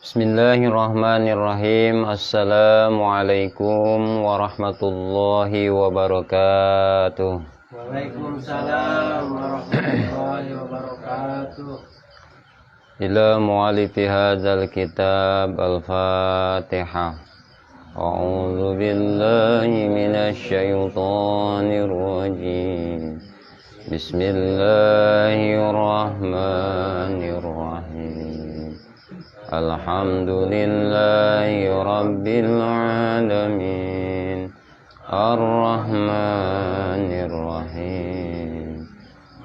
Bismillahirrahmanirrahim. Assalamualaikum warahmatullahi wabarakatuh. Waalaikumsalam warahmatullahi wabarakatuh. Ila mu'alifi hadzal kitab al-Fatihah. A'udzu billahi minasy syaithanir rajim. Bismillahirrahmanirrahim. Alhamdulillahi rabbil alamin. Arrahmanir rahim.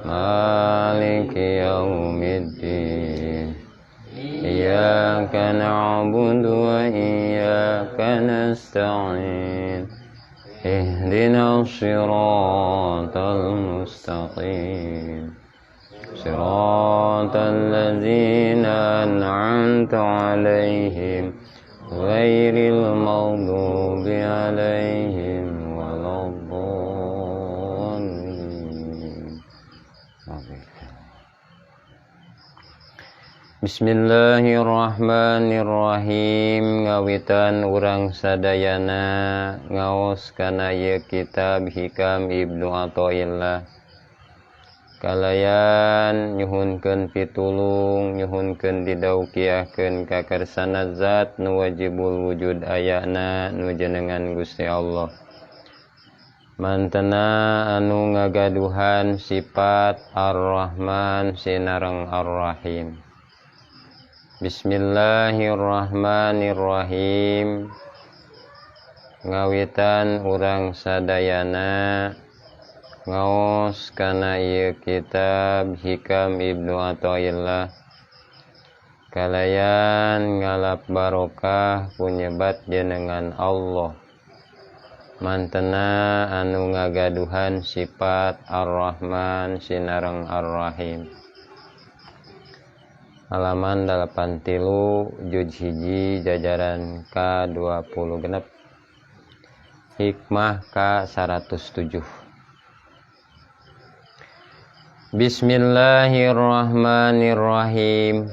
Maliki yaumiddin. Iyyaka na'budu wa iyyaka nasta'in. Ihdinas siratal mustaqim. Siratal ladzina an'amta 'alaihim ghairil maghdubi 'alaihim waladdallin. Bismillahirrahmanirrahim. Ngawitan urang sadayana ngaos kana ieu kitab Hikam Ibnu Athaillah. Kalayan nyuhunkeun pitulung, nyuhunkeun didaukiahkeun ka karsana zat nu wajibul wujud ayana nu jenengan Gusti Allah. Mantena anu ngagaduhan sifat Ar-Rahman sinareng Ar-Rahim. Bismillahirrahmanirrahim. Ngawitan urang sadayana ngaos kana ieu kitab Hikam Ibnu Athaillah. Kalayan ngalap barokah punyebat jenengan Allah. Mantena anu ngagaduhan sifat Ar-Rahman sinareng Ar-Rahim. Halaman 83 juz 1 jajaran K26. Hikmah K107. Bismillahirrahmanirrahim.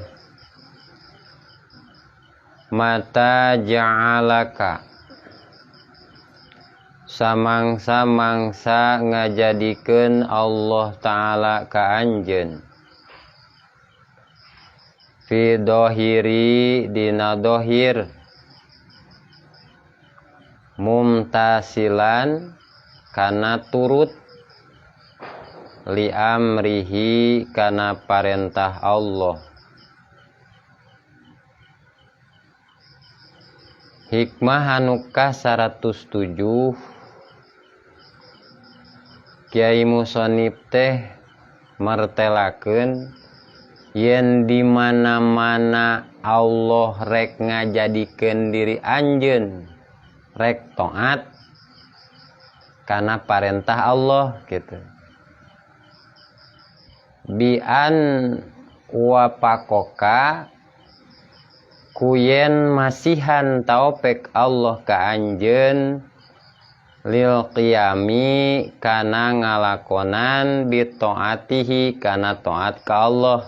Mata ja'alaka, samangsa-mangsa ngajadikeun Allah Ta'ala ka anjeun, fi dohiri dina dohir, mumtasilan kana turut, li amrihi kana parentah Allah. Hikmah anu ka 107, Kiai Musonib teh martelakeun yen di mana-mana Allah rek ngajadikeun diri anjeun rek taat kana parentah Allah gitu. Bian wapakoka kuyen masihan taupek Allah ka anjeun lil qiyami kana ngalakonan bi taatihi kana taat ka Allah,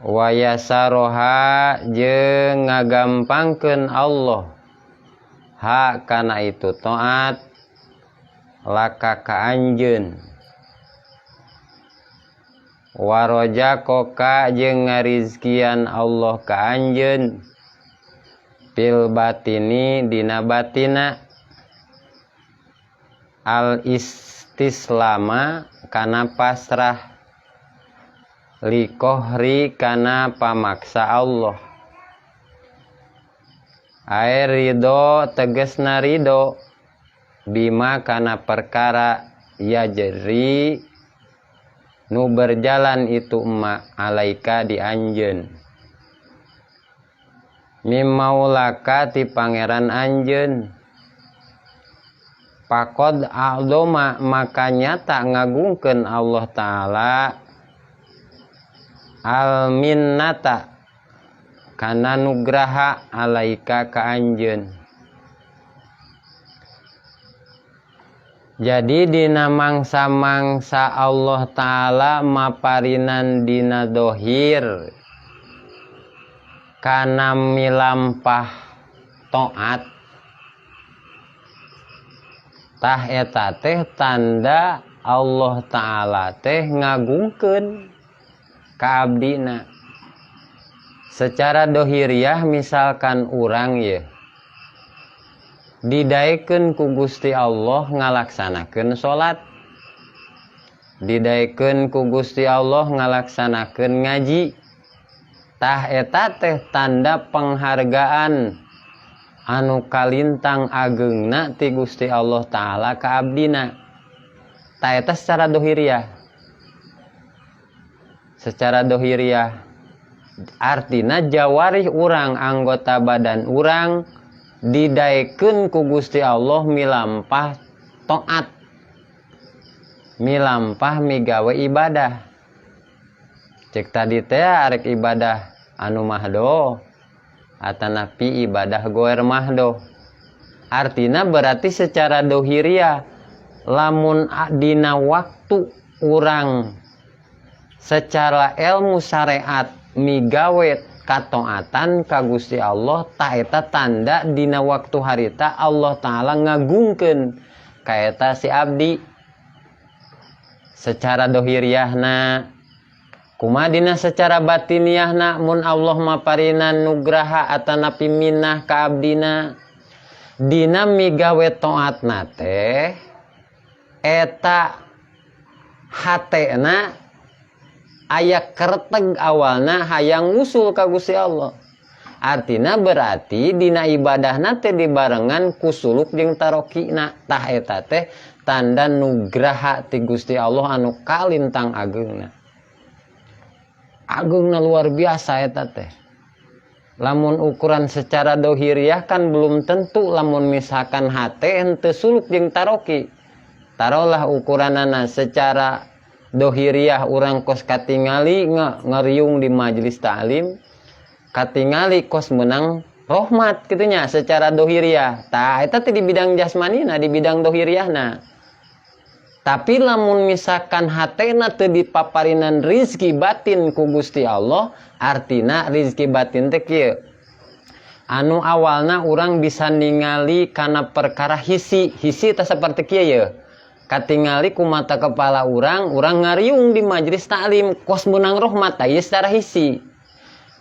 wa yasaroha jeung ngagampangkeun Allah ha kana itu taat laka ka anjeun, waroja koka jeung ngarizkian Allah ka anjeun fil batini dina batina, al istislama kana pasrah, likohri kana pamaksa Allah. Air ridho tegesna ridho bima kana perkara yajri nu berjalan itu emak alaika di anjeun, mimmaulaka ti pangeran anjeun, pakod a'doma maka nyata ngagungkeun Allah Ta'ala al minnata kana nugraha alaika ka anjeun. Jadi dina mangsa-mangsa Allah Ta'ala maparinan dina dohir kana milampah taat, tah eta teh tanda Allah Ta'ala teh ngagungkeun ka abdina. Secara dohiriah, misalkan urang ye didaekeun ku Gusti Allah ngalaksanakeun salat, didaekeun ku Gusti Allah ngalaksanakeun ngaji, tah eta teh tanda penghargaan anu kalintang agengna ti Gusti Allah Ta'ala ka abdina. Tah, eta secara dohiriah. Secara dohiriah artina jawarih urang, anggota badan urang didaekeun ku Gusti Allah milampah taat, milampah migawe ibadah. Cek tadi teh, arek ibadah anu mahdoh atanapi ibadah goer mahdoh. Artina berarti secara dohiriah lamun dina waktu urang secara ilmu syariat migawe kataatan ka Gusti Allah, tah eta tanda dina waktu harita Allah Ta'ala ngagungkeun ka eta si abdi secara dohiriahna. Kumaha dina secara batiniahna? Mun Allah maparinan nugraha atanapi minah ka abdina dina migawe taatna teh, eta hatena aya kerteg awalna hayang ngusul ka Gusti Allah. Artina berarti dina ibadahna teh dibarengan ku suluk jeung tarokina. Tah, eta teh tanda nugraha ti Gusti Allah anu kalintang agengna. Agengna luar biasa eta teh. Lamun ukuran secara dohiriah kan belum tentu, lamun misalkan hate henteu suluk jeung taroki. Taruhlah ukuranana secara dohiriah urang kos katingali ngeriung di majelis taklim, katingali kos menang rahmat gitunya secara dohiriah. Tah, eta teh di bidang jasmanina, di bidang dohiriahna. Tapi lamun misalkan hatena teu dipaparinan rizki batin ku Gusti Allah, artina rizki batin teh kieu, anu awalna urang bisa ningali kana perkara hisi. Hisi teh seperti kieu ye, katingali ku mata kepala urang, urang ngariung di majelis taklim kos menang rahmat. Tah, ieu secara hisi.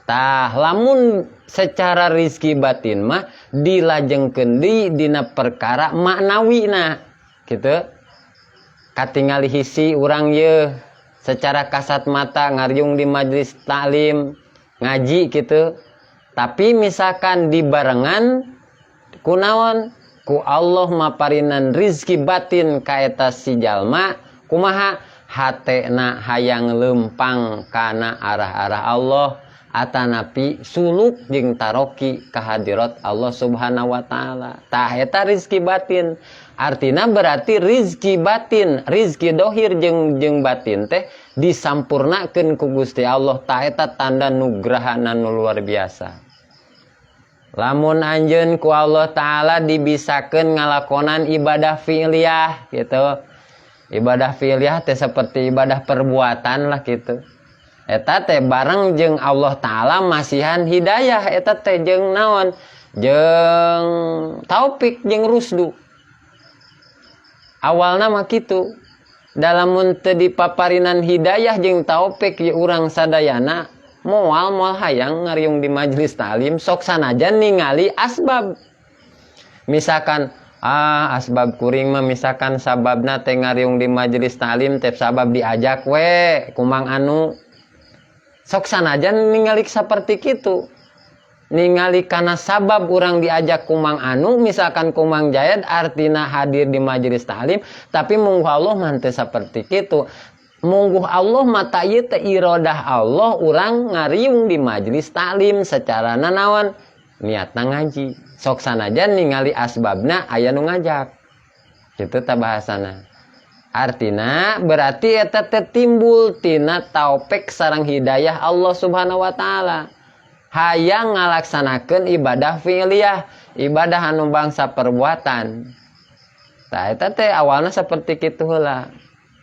Tah, lamun secara rizki batin mah dilajengkeun deui dina perkara maknawina gitu. Katingali hisi urang ye secara kasat mata ngariung di majelis taklim ngaji gitu, tapi misalkan dibarengan kunaon ku Allah maparinan rizki batin ka eta si jalma, kumaha hatena hayang lempang kana arah-arah Allah atanapi suluk jeung taroki kehadirat Allah Subhanahu wa Ta'ala. Tah, eta rizki batin. Artina berarti rizki batin, rizki dohir jeung jeung batin teh disampurnakeun ku Gusti Allah. Tah, eta tanda nugrahana nu luar biasa. Lamun anjeun ku Allah Ta'ala dibisakeun ngalakonan ibadah fi'liyah gitu. Ibadah fi'liyah teh seperti ibadah perbuatan lah gitu. Eta teh bareng jeung Allah Ta'ala masihan hidayah, eta teh jeung naon, jeung taufik jeung rusdu. Awalna mah kitu. Dalam mun teu dipaparinan hidayah jeung taufik ye, urang sadayana moal moal hayang ngariung di majelis taklim, sok sanajan ningali asbab. Misalkan, ah, asbab kuring mah, misalkan sababna teh ngariung di majelis taklim teh sabab diajak we ku Mang anu, sok sanajan ningali seperti kitu, ningali karena sabab urang diajak ku Mang anu, misalkan ku Mang Jayad, artina hadir di majelis taklim. Tapi mungguh Allah mah teu seperti kitu. Mungguh Allah mata ieu teh iradah Allah urang ngariung di majelis taklim secara nanaon niatna ngaji, sok sanajan ningali asbabna aya nu ngajak kitu. Tah, bahasana artina berarti eta teh timbul tina taufik sareng hidayah Allah Subhanahu wa Taala hayang ngalaksanakeun ibadah fi'liyah, ibadah anu bangsa perbuatan. Tah, eta teh awalna seperti kitu heula.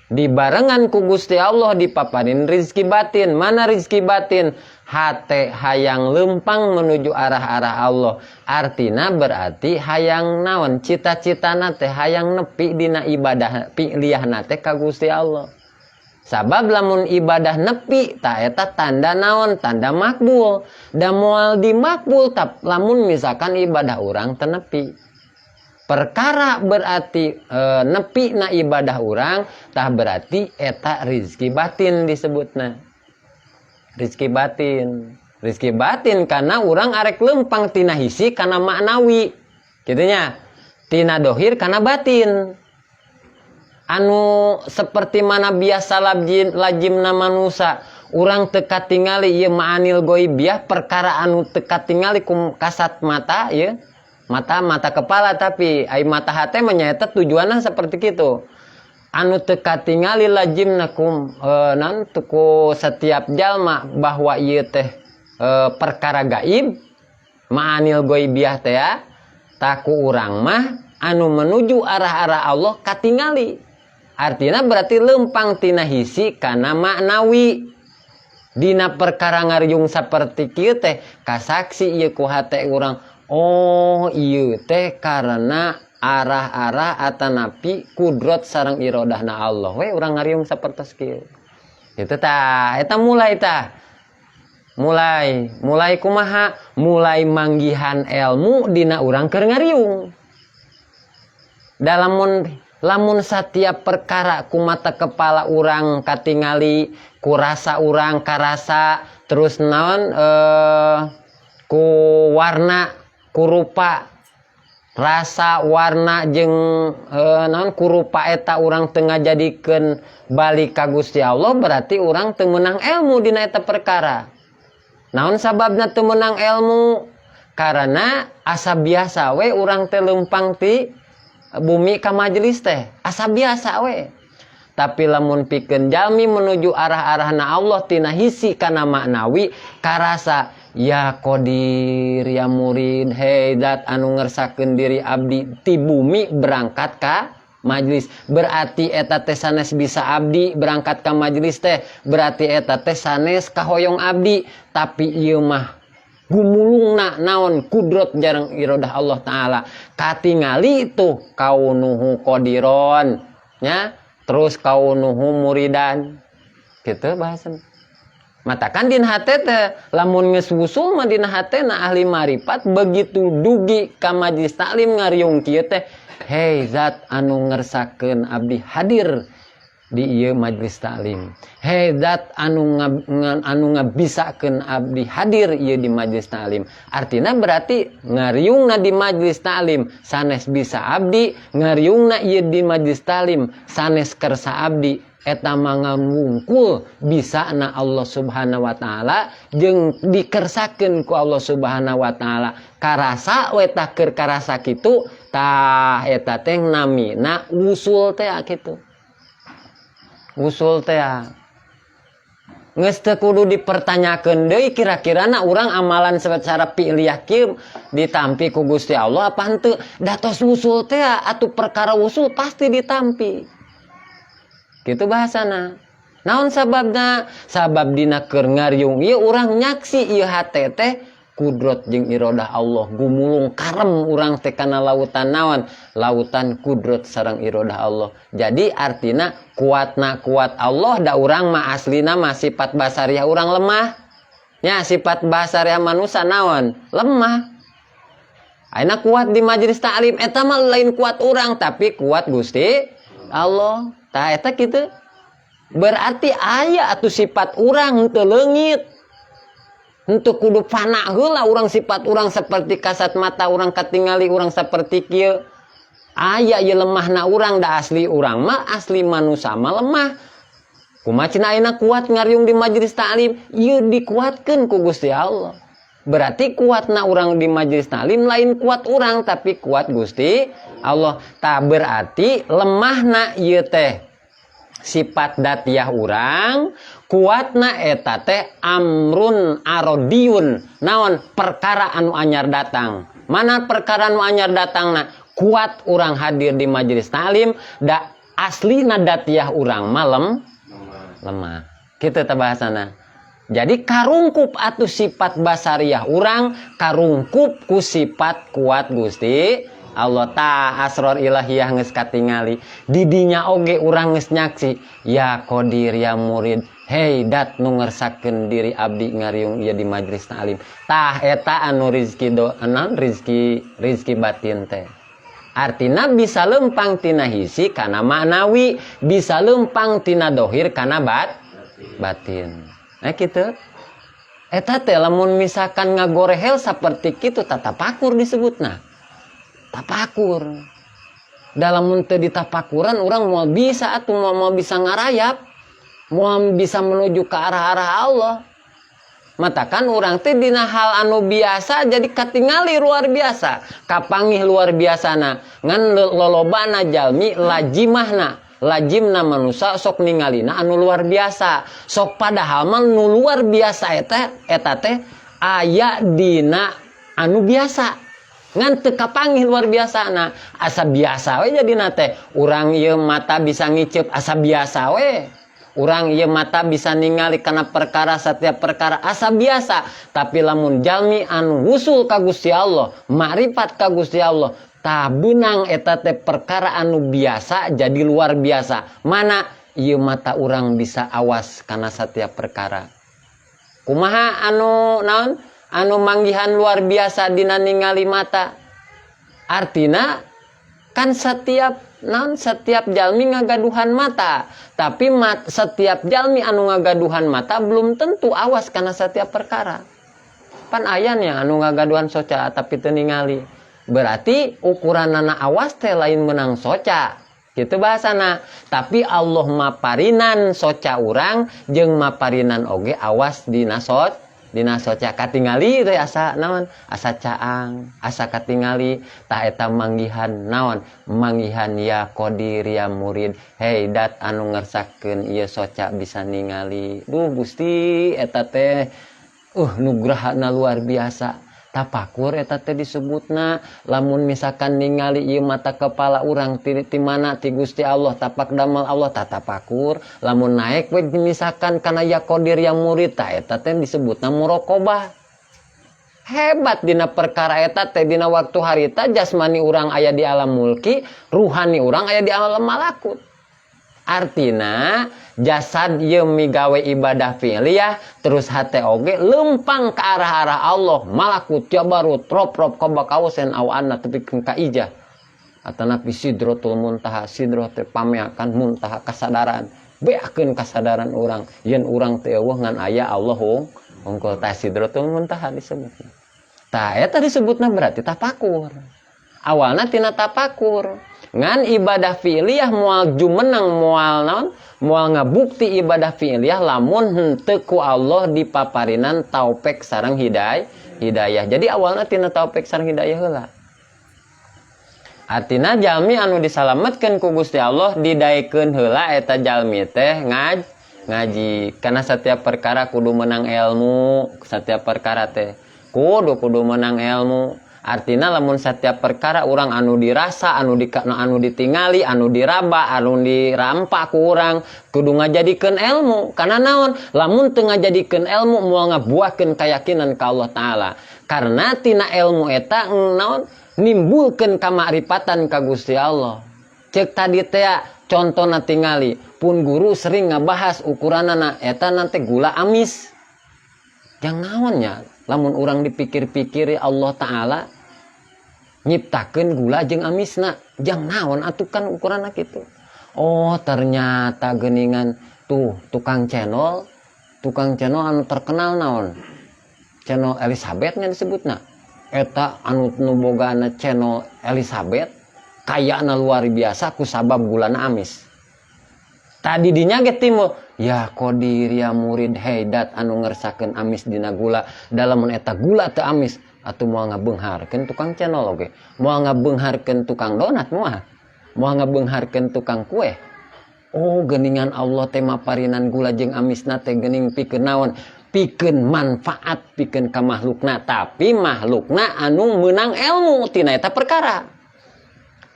Dibarengan ku Gusti Allah dipaparin rizki batin. Mana rizki batin? Hate hayang lempang menuju arah-arah Allah. Artina berarti hayang naon? Cita-citana teh hayang nepi dina ibadah fi'liyahna teh ka Gusti Allah. Sabab lamun ibadah nepi, tah eta tanda naon? Tanda makbul. Da moal dimakbul tap lamun misalkan ibadah urang teu nepi. Perkara berarti nepi na ibadah urang, tah berarti eta rizki batin disebutna. Rizki batin. Rizki batin karena urang arek lempang tina hisi kana maknawi. Kitu nya. Tina dohir kana batin. Anu seperti mana biasa lajimna manusia, urang teu katingali ieu ma'anil goibiyah, perkara anu teu katingali ku kasat mata ieu. Mata mata kepala, tapi ai mata hate mah nyaeta tujuanna seperti kitu. Anu teu katingali lajimna ku naon ku setiap jalma bahwa ieu teh perkara gaib, ma'anil goibiyah teh ya, tah ku urang mah anu menuju arah-arah Allah katingali. Artinya berarti lempang tina hisi kana maknawi. Dina perkara ngariung saperti kieu teh kasaksi ieu ku hate urang. Oh, ieu teh karena arah-arah atanapi kudrot sareng irodahna Allah we urang ngariung sapertos kieu. Kitu tah, eta mulai tah. Mulai, mulai kumaha? Mulai manggihan ilmu dina urang keur ngariung. Dalamun lamun setiap perkara ku mata kepala urang katingali, ku rasa urang karasa, terus naon, ku warna, ku rupa, rasa warna jeung naon ku rupa eta urang teu ngajadikeun balik ka Gusti Allah, berarti urang teu meunang ilmu dina eta perkara. Naon sababna teu meunang ilmu? Karena asa biasa we urang teh lempang ti bumi ka majelis teh, asa biasa we. Tapi lamun pikeun jalmi menuju arah-arahna Allah tina hisi kana maknawi, karasa ya Qadir ya murid, hei zat anu ngersakeun diri abdi ti bumi berangkat ka majelis, berarti eta teh sanes bisa abdi berangkat ka majelis teh, berarti eta teh sanes kahoyong abdi, tapi ieu mah gumulungna naon? Kudrot jarang irodah Allah Ta'ala. Katingali tuh kaunuhu qadiron nya, terus kaunuhu muridan gitu bahasan. Matakan dina hate teh lamun geus wusul mah dina hate na ahli marifat begitu dugi ka majlis taklim ngariung kieu teh, hei zat anu ngersakeun abdi hadir di ieu majlis taklim, hei zat anu ngabisakeun abdi hadir ieu di majlis taklim. Artinya berarti ngariungna di majlis taklim sanes bisa abdi, ngariungna ieu di majlis taklim sanes kersa abdi, eta mah ngamungkul bisa na Allah Subhanahu wa Ta'ala jeung dikersakeun ku Allah Subhanahu wa Ta'ala. Karasa we tah, keur karasa kitu tah, eta teh namina wusul teh kitu. Wusul teh geus teu kudu dipertanyakeun deui kira-kirana urang amalan secara fi'liyah kieu ditampi ku Gusti Allah apa henteu. Da tos wusul teh atuh, perkara wusul pasti ditampi. Gitu bahasana. Naon sababna? Sabab dina keur ngariung ieu urang nyaksi ieu hate teh kudrot jeung irodah Allah gumulung karem urang teh kana lautan naon? Lautan kudrot sareng irodah Allah. Jadi artina kuatna kuat Allah, da urang mah aslina mah sifat basariah urang lemah nya, sifat basariah manusia naon? Lemah. Ayeuna kuat di majelis taklim eta mah lain kuat urang, tapi kuat Gusti Allah. Tah, eta kitu. Berarti aya atuh sifat urang teu leungit. Henteu kudu fana heula urang, sifat urang seperti kasat mata urang katingali urang seperti kieu. Aya ieu lemahna urang, da asli urang mah, asli manusia mah lemah. Kumaha cenah ayeuna kuat ngariung di majelis taklim? Ieu dikuatkeun ku Gusti Allah. Berarti kuatna urang di majelis taklim lain kuat urang, tapi kuat Gusti Allah. Tah, berarti lemahna ieu teh sifat datiah urang, kuatna eta teh amrun arodiun, naon? Perkara anu anyar datang. Mana perkara anu anyar datangna? Kuat urang hadir di majelis taklim, da aslina dzatiyah urang malem lemah. Kitu teh bahasana. Jadi karungkup atuh sifat basariah urang, karungkup ku sifat kuat Gusti Allah. Ta asror ilahiyah geus katingali. Didinya oge urang geus nyaksi ya Qadir ya murid. Hei dat nu ngersakeun diri abdi ngariung ieu di majelis taklim. Tah eta anu rizki do, naon rizki, rizki batin teh. Artina bisa lempang tina hisi kana maknawi, bisa lempang tina dohir kana batin. Nah kitu. Eta teh lamun misalkan ngagorehel saperti kitu tatapakur disebutna. Tapakur. Dalam teu ditapakuran urang moal bisa atuh, moal bisa ngarayap, moal bisa menuju ke arah-arah Allah. Matakan urang teh dina hal anu biasa jadi katingali luar biasa, kapanggih luar biasana. Ngan lolobana jalmi lajimahna, lajimna manusia sok ningalina anu luar biasa. Sok padahal mah nu luar biasa eta teh aya dina anu biasa. Ngan teu kapanggih luar biasana, asa biasa we jadina teh. Urang ieu mata bisa ngiceup asa biasa we. Urang ieu mata bisa ningali kana perkara setiap perkara asa biasa, tapi lamun jalmi anu wusul ka Gusti Allah, makrifat ka Gusti Allah, tah beunang eta teh perkara anu biasa jadi luar biasa. Mana ieu mata urang bisa awas kana setiap perkara. Kumaha anu naon? Anu manggihan luar biasa dina ningali mata. Artina kan setiap naon, setiap jalmi ngagaduhan mata, tapi setiap jalmi anu ngagaduhan mata belum tentu awas karena setiap perkara. Pan aya nya anu ngagaduhan soca tapi teu ningali. Berarti ukuranana awas teh lain menang soca. Gitu bahasana. Tapi Allah maparinan soca urang jeung maparinan oge awas dina dina soca katingali teh asa naon, asa caang, asa katingali. Tah eta manggihan naon, manggihan ya Qadir ya murid, hei dat anu ngersakeun ieu soca bisa ningali. Duh Gusti, eta teh nugrahana luar biasa. Tapakur eta teh disebutna. Lamun misalkan ningali ieu mata kepala urang ti mana, ti Gusti Allah, tapak damel Allah, tah tapakur. Lamun naik we misalkan kana ya Qadir ya murid, tah eta teh disebutna muraqabah. Hebat dina perkara eta teh. Dina waktu harita jasmani urang aya di alam mulki, ruhani urang aya di alam malakut. Artina jasad ieu migawe ibadah fi'liyah, terus hate oge lempang ke arah-arah Allah, malakut, jabarut, rob-rob, qaba qausain aw adna tepi ka ijah atanapi sidratul muntaha. Sidrah teh pameakan, muntaha kasadaran, beakeun kasadaran urang yen urang teh euweuh ngan aya Allah hungkul. Tah sidratul muntaha disebutna. Tah eta disebutna berarti tapakur. Awalna tina tapakur. Ngan ibadah fi'liyah moal jumenang, moal naon, moal ngabukti ibadah fi'liyah lamun henteu ku Allah dipaparinan taufik sareng hidayah. Jadi awalna tina taufik sareng hidayah heula. Artina jalmi anu disalametkeun ku Gusti Allah didaekeun heula eta jalmi teh ngaji. Karena setiap perkara kudu menang ilmu, setiap perkara teh kudu kudu menang ilmu. Artina lamun setiap perkara urang anu dirasa, anu ditingali, anu diraba, anu dirampak ku urang kudu ngajadikeun ilmu. Karena naon? Lamun teu ngajadikeun ilmu moal ngabuahkeun keyakinan ka Allah Taala. Karena tina ilmu eta naon, nimbulkeun kamakrifatan ka Gusti Allah. Cek tadi teh contona tingali pun guru sering ngabahas ukuranana eta nanti gula amis. Yang naonnya lamun urang dipikir-pikir Allah Ta'ala nyiptakeun gula jeung amisna, jang naon atuh kan ukuranna kitu. Oh ternyata geningan tuh tukang channel, tukang channel anu terkenal naon, channel Elizabeth nya disebutna. Eta anu nu bogana channel Elizabeth kayana luar biasa ku sabab gulana amis. Tadi dinya ge timbul ya Qadir ya murid, heidat anu ngersakeun amis dina gula. Dalam eta gula teu amis atuh moal ngabeungharkeun tukang channel oge, moal ngabeungharkeun tukang donat, moal moal ngabeungharkeun tukang kue. Oh geningan Allah teh maparinan gula jeung amisna teh geuning pikeun naon, pikeun manfaat, pikeun ka makhlukna. Tapi makhlukna anu meunang ilmu tina eta perkara.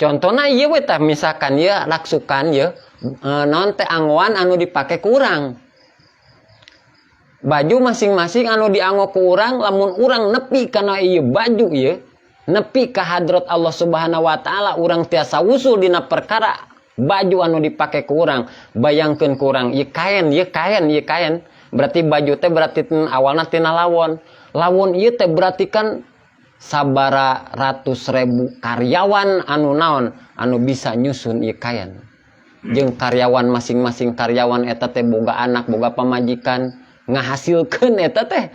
Contohna ieu we tah, misalkan ieu raksukan ieu naon teh, anggoan anu dipake ku urang, baju masing-masing anu dianggo ku urang. Lamun urang nepi kana ieu baju ieu, nepi ka hadrat Allah Subhanahu wa Taala, urang tiasa wusul dina perkara baju anu dipake ku urang. Bayangkeun ku urang ieu kain, ieu kain, ieu kain berarti baju teh berarti awalna tina lawon. Lawon ieu teh berarti kan sabara ratus ribu karyawan anu naon, anu bisa nyusun ieu kain. Jeung karyawan, masing-masing karyawan eta teh boga anak, boga pamajikan, ngahasilkeun eta teh,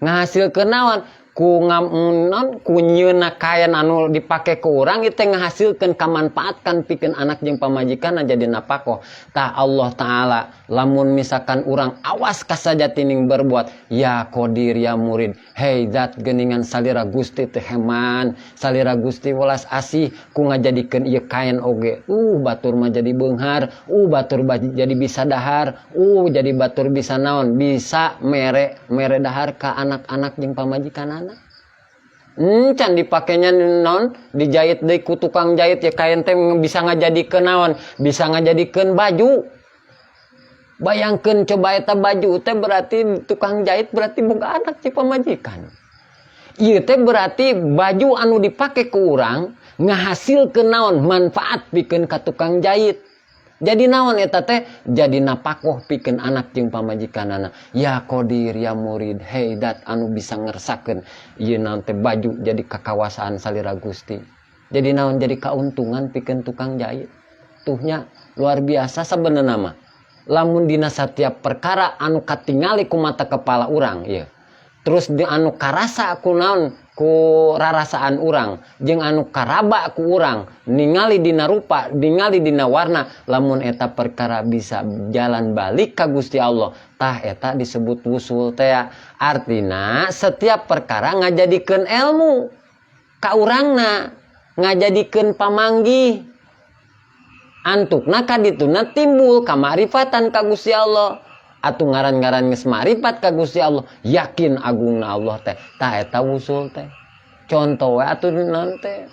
ngahasilkeun naon ku ngam naon ku nyieunna kain anu dipake ku urang itu, ngahasilkeun kamanfaatkan pikeun anak jeung pamajikan, jadi napakoh. Tah, Allah Ta'ala lamun misalkan urang awas kasajatining berbuat, ya Qadir ya Murid, hei zat geningan salira Gusti teh heman, salira Gusti welas asih ku ngajadikeun ieu kain oge batur mah jadi beunghar, batur jadi bisa dahar, jadi batur bisa naon, bisa mere mere dahar ka anak-anak jeung pamajikan. Can dipakainya naon, dijahit deui ku tukang jahit ya, kain teh bisa ngajadikeun naon, bisa ngajadikeun baju. Bayangkeun coba, eta baju teh berarti tukang jahit berarti boga anak jeung pamajikan. Ieu teh berarti baju anu dipake ku urang ngahasilkeun naon, manfaat pikeun ka tukang jahit. Jadi naon eta teh, jadi napakoh pikeun anak jeung pamajikanana. Ya Qadir ya Murid, hei dat anu bisa ngersakeun ieu naon teh, baju jadi kakawasaan salira Gusti. Jadi naon, jadi kauntungan pikeun tukang jahit. Tuhnya luar biasa sebenarnya mah. Lamun dina setiap perkara anu katingali ku mata kepala urang ieu. Terus di anu karasa ku naon, ku rarasaan urang, jeung anu karaba ku urang, ningali dina rupa, ningali dina warna, lamun eta perkara bisa jalan balik ka Gusti Allah, tah eta disebut wusul teh. Artina setiap perkara ngajadikeun ilmu ka urangna, ngajadikeun pamanggih, antukna kadituna timbul kamarifatan ka Gusti Allah. Atuh ngaran-ngaran geus marifat ka Gusti Allah, yakin agungna Allah teh, tah eta wusul teh. Contoh we atuh naon teh,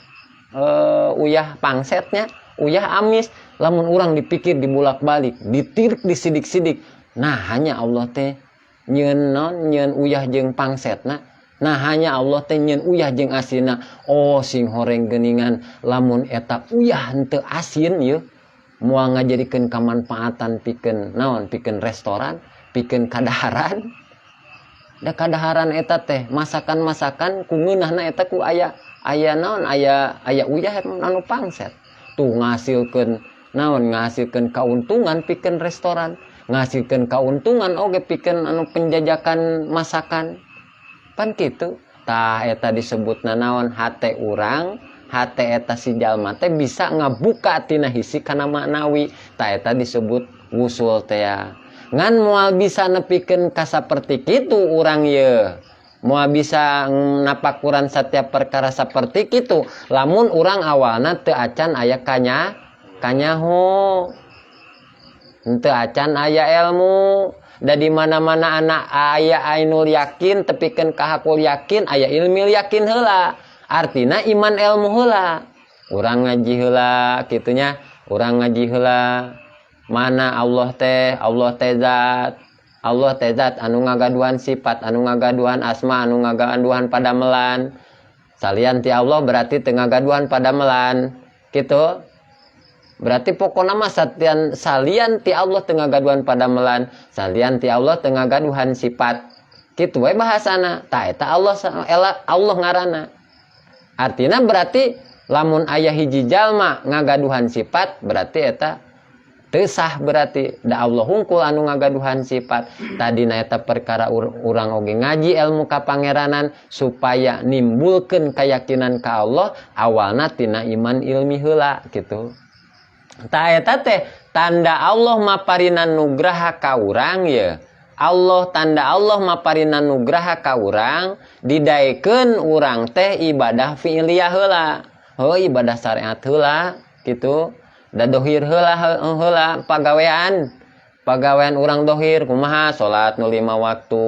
uyah pangsetnya, uyah amis. Lamun urang dipikir, dibulak-balik, ditirik, disidik-sidik, nah hanya Allah teh nyieun naon, nyieun uyah jeung pangsetna, nah hanya Allah teh nyieun uyah jeung asinna. Oh, sing horeng geuningan, lamun eta uyah henteu asin yeuh moal ngajadikeun kamanfaatan pikeun naon, pikeun restoran, pikeun kadaharan. Da kadaharan eta teh masakan-masakan ku ngeunahna eta ku aya aya naon, aya aya uyah anu pangset. Tuh ngahasilkeun naon, ngahasilkeun kauntungan pikeun restoran, ngahasilkeun kauntungan oge pikeun anu penjajakan masakan, pan kitu. Tah, eta disebutna naon, hate urang, hate eta si jalma teh bisa ngabuka tina hisi kana maknawi. Tah, eta disebut wusul teh. Ngan moal bisa nepikeun ka saperti kitu urang ye, moal bisa napakuran setiap perkara seperti kitu lamun urang awalna teu acan aya kanya kanyaho, teu acan aya ilmu. Da di mana-mana anak aya ainul yakin tepikeun ka hakul yakin, aya ilmil yakin heula, artina iman ilmu heula. Urang ngaji heula kitunya, urang ngaji heula mana Allah teh, Allah teh zat, Allah teh zat anu ngagaduhan sifat, anu ngagaduhan asma, anu ngagaduhan padamelan. Salian ti Allah berarti teu ngagaduhan padamelan gitu. Berarti pokokna mah satian salian ti Allah teu ngagaduhan padamelan, salian ti Allah teu ngagaduhan sifat, kitu we bahasana. Tah, eta Allah ela, Allah ngaranna. Artinya berarti lamun aya hiji jalma ngagaduhan sifat, berarti eta teu sah, berarti da Allah hungkul anu ngagaduhan sifat. Tadina eta perkara urang oge ngaji ilmu kapangeranan supaya nimbulkeun keyakinan ka Allah, awalna tina iman ilmi heula gitu. Tah, eta teh tanda Allah maparinan nugraha ka urang ye. Allah, tanda Allah maparinan nugraha ka urang, didaekeun urang teh ibadah fi'liyah heula. Heuh, ibadah syariat heula gitu. Da dohir heula, heula pagawean. Pagawean urang dohir kumaha, salat nu 5 waktu.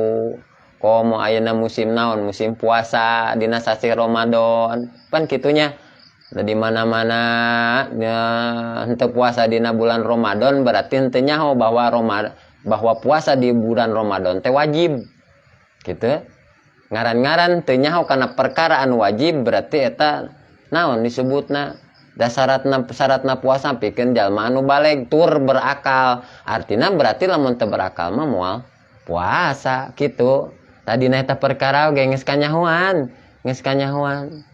Komo ayeuna musim naon, musim puasa dina sasih Ramadan. Pan kitunya. Da di mana-mana ya, henteu puasa dina bulan Ramadan berarti henteu nyaho bahwa puasa di bulan Ramadan teh wajib. Gitu. Ngaran-ngaran teu nyaho kana perkara anu wajib, berarti eta naon disebutna, da syaratna syaratna puasa pikeun jalma anu balig tur berakal. Artina berarti lamun teu berakal mah moal puasa gitu. Tadi eta perkara oge geus kanyahoan, geus kanyahoan.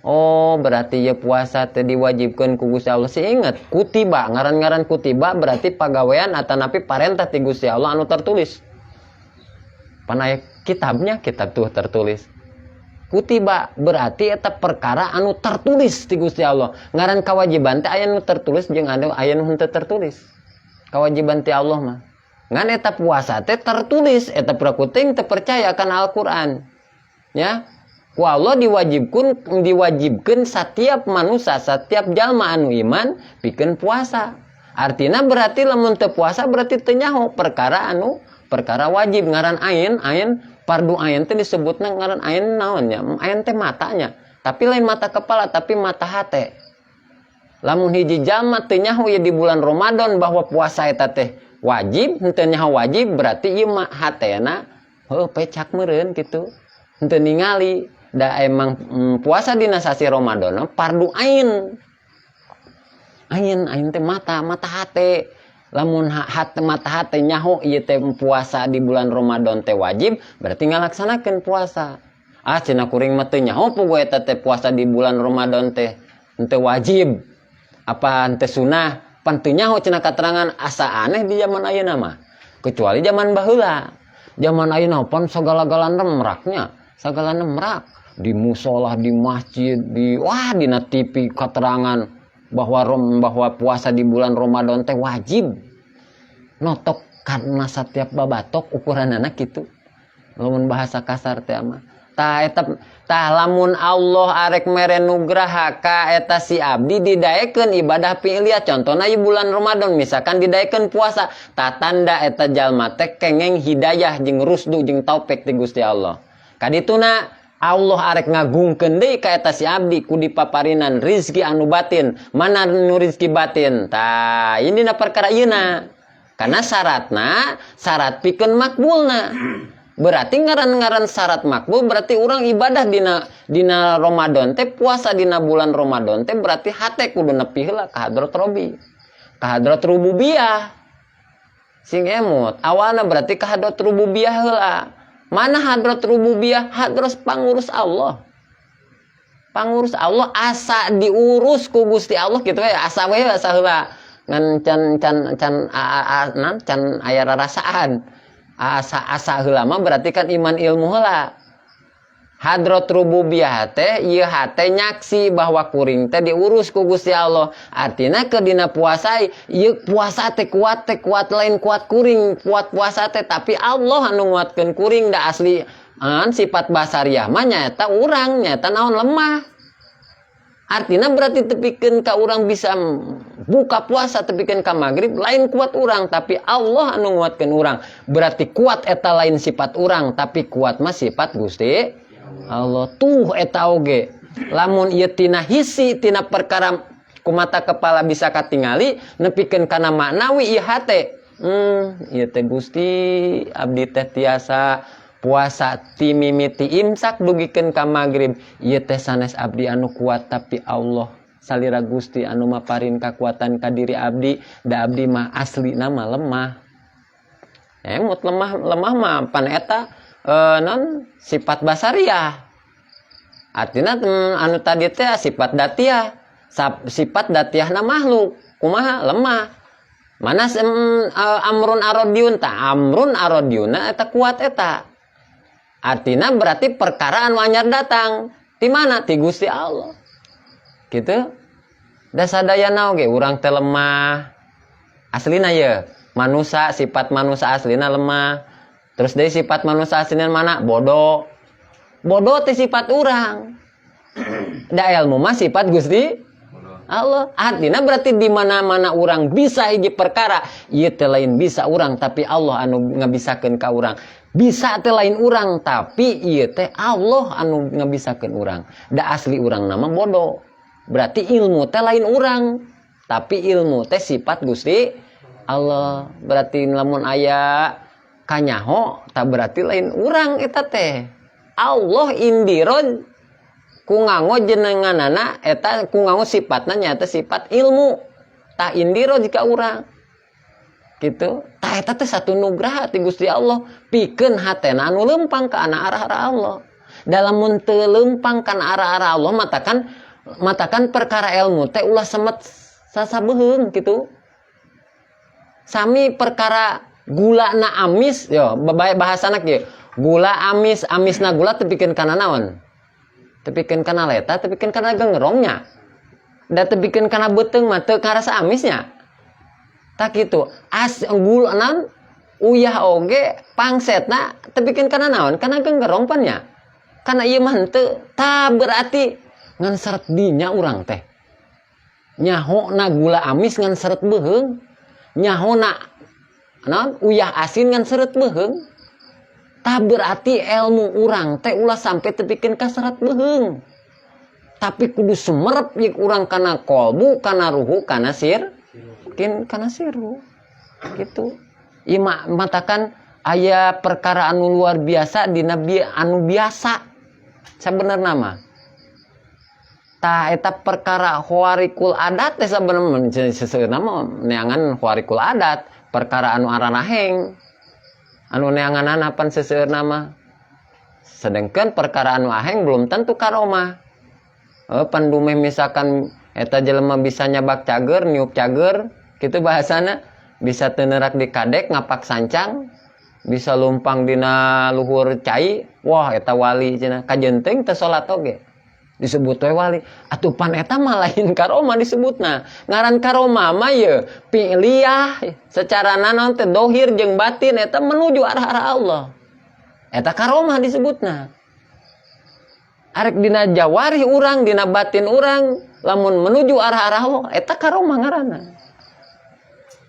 Oh, berarti ya puasa teh diwajibkeun ku Gusti Allah. Si inget, kutiba, ngaran-ngaran kutiba berarti pagawean atanapi parentah ti Gusti Allah anu tertulis. Pan aya kitabnya, kitab tuh tertulis. Kutiba berarti eta perkara anu tertulis ti Gusti Allah. Ngaran kewajiban teh aya nu tertulis jeung anu aya nu henteu tertulis. Kewajiban ti Allah mah. Ngan eta puasa teh tertulis, eta prakuting teu percaya kana Al-Qur'an. Ya, ku Allah diwajibkan diwajibkan setiap manusia, setiap jalma anu iman pikeun puasa. Artinya berarti lamun teu puasa berarti teu nyaho perkara anu perkara wajib. Ngaran ain, ain fardu ain teh disebutna ngaran ain naon nya? Ain teh matanya, tapi lain mata kepala, tapi mata hate. Lamun hiji jalma teu nyaho ya di bulan Ramadan bahwa puasa eta teh wajib, henteu nyaho wajib, berarti ieu mah hatena heuh pecak meureun kitu, henteu ningali. Da emang puasa dina sasi Ramadan fardu ain. Ain, ain teh mata, mata hate. Lamun hate, mata hate nyaho ieu teh puasa di bulan Ramadan teh wajib, berarti ngalaksanakeun puasa. Ah, cenah kuring mah teu nyaho puguh eta teh puasa di bulan Ramadan teh henteu wajib. Apa henteu sunah? Pan teu nyaho cenah katerangan, asa aneh di zaman ayeuna mah. Kecuali zaman baheula. Zaman ayeuna pan sagala-galana nemraknya, sagala nemrak di musola, di masjid, di wah dina TV keterangan bahwa puasa di bulan Ramadan teh wajib. Notok karena setiap babatok ukuran anak gitu. Lamun bahasa kasar teh mah. Tah eta tah, lamun Allah arek mere nugraha ka eta si abdi, didaekeun ibadah fi'liyah, contohna di bulan Ramadan misalkan didaekeun puasa, tah tanda eta jalma teh kengeng hidayah jeung rusdu jeung taufik ti Gusti Allah. Kadituna Allah arek ngagungkeun deui ka eta si abdi ku dipaparinan rizki anu batin. Mana nu rizki batin? Tah, ini na perkara ieu. Karena syaratna, syarat pikeun makbulna. Berarti ngaran-ngaran syarat makbul berarti orang ibadah dina dina Ramadan teh, puasa dina bulan Ramadan teh, berarti hate kudu nepi heula ka hadrat Robi. Ka hadrat rububiyah. Sing emut, awalna berarti ka hadrat rububiyah heula. Mana hadrat rububiyah? Hadrat pangurus Allah. Pangurus Allah, asa diurus ku Gusti Allah gitu ya, asa we, asa heula. Ngan can can can a, a, a, nan, can aya rarasaan. Asa asa heula mah berarti kan iman ilmu heula. Hadrat rububiyah teh ieu hate nyaksi bahwa kuring teh diurus ku Gusti Allah. Artina ke dina puasa ieu, puasa teh kuat, teh kuat lain kuat kuring, kuat puasa teh, tapi Allah anu nguatkeun kuring. Da asli an sifat basariah mah nyaeta urang nyaeta naon, lemah. Artinya berarti tepikeun ka urang bisa buka puasa tepikeun ka maghrib lain kuat urang, tapi Allah anu nguatkeun urang. Berarti kuat eta lain sifat urang, tapi kuat mah sifat Gusti Allah. Tuh eta oge lamun ieu tina hisi, tina perkara ku mata kepala bisa katingali, nepikeun kana maknawi ieu hate, ieu teh Gusti, abdi teh tiasa puasa ti mimiti imsak dugikeun ka magrib, ieu teh sanes abdi anu kuat, tapi Allah salira Gusti anu maparin kakuatan ka diri abdi, da abdi mah asli nama lemah. Emut lemah, lemah mah pan eta non sifat basariah. Artinya anu tadi teh sifat datiah, sifat datiahna makhluk kumaha lemah. Mana amrun arodiun, ta amrun arodiuna eta kuat eta. Artinya berarti perkara anu anyar datang di mana? Ti Gusti Allah gitu. Da sadayana oge urang teh lemah aslina ye manusia, sifat manusia aslina lemah. Terus dari sifat manusia aslina mana? Bodoh. Bodoh teh sifat urang, da ilmu mah sifat Gusti Allah. Artinya berarti di mana-mana orang bisa hiji perkara ieu teh lain bisa urang, tapi Allah anu ngabisakeun ka urang. Bisa teh lain urang, tapi ieu teh Allah anu ngabisakeun urang. Da asli urang nama bodoh. Berarti ilmu teh lain urang, tapi ilmu teh sifat Gusti Allah. Berarti lamun aya kanyaho tak berarti lain urang, eta teh Allah indiroj ku nganggo jenenganana eta, ku nganggo sifatna, nyata sifat ilmu. Tah, indiroj ka urang gitu. Tah, eta teh satu nugraha ti Gusti Allah pikeun hatena anu lempang ka ana arah-arah Allah. Dalam mun teu lempang kana arah-arah Allah, matakan perkara ilmu teh ulah semet sasabeuheung gitu. Sami perkara gula na amis yo, bahasana kieu, gula amis, amisna gula tepikeun kana naon? Tepikeun kana leta, tepikeun kana gengerongnya. Da tepikeun kana beuteung mah teu karasa amisnya. Tak gitu as gula naon, uyah oge pangsetna tepikeun kana naon? Kana genggerong pan nya, kana ieu mah henteu. Tah, berarti ngan seret dinya urang teh nyaho na gula amis ngan seret beuheung, nyaho na naon, uyah asin ngan seret beuheung. Tah, berarti ilmu urang teh ulah sampai tepikeun ka seret beuheung, tapi kudu semerep yek urang kana kolbu, kana ruhu, kana sir kin, kana siru gitu. Ima matakan aya perkara anu luar biasa dina anu biasa sebenarnya mah. Tah, eta perkara khawariqul adat teh sabenerna seseueurna mah neangan khawariqul adat, perkara anu aranaheng anu neanganana pan seseueurna mah. Sedangkan perkara anu aheng belum tentu karomah. Pan dumeh misalkan eta jelema bisa nyabak cager, niup cager gitu bahasana, bisa teu neurak di kadek, ngapak sancang, bisa lumpang dina luhur cai, wah, eta wali cenah. Kajeun teuing teu salat oge disebut we wali. Atuh pan eta mah lain karomah disebutna. Ngaran karomah mah ye fi'liyah, secara naon teh, dohir jeung batin eta menuju arah-arah Allah, eta karomah disebutna. Arek dina jawarih urang, dina batin urang, lamun menuju arah-arah Allah, eta karomah ngaranna.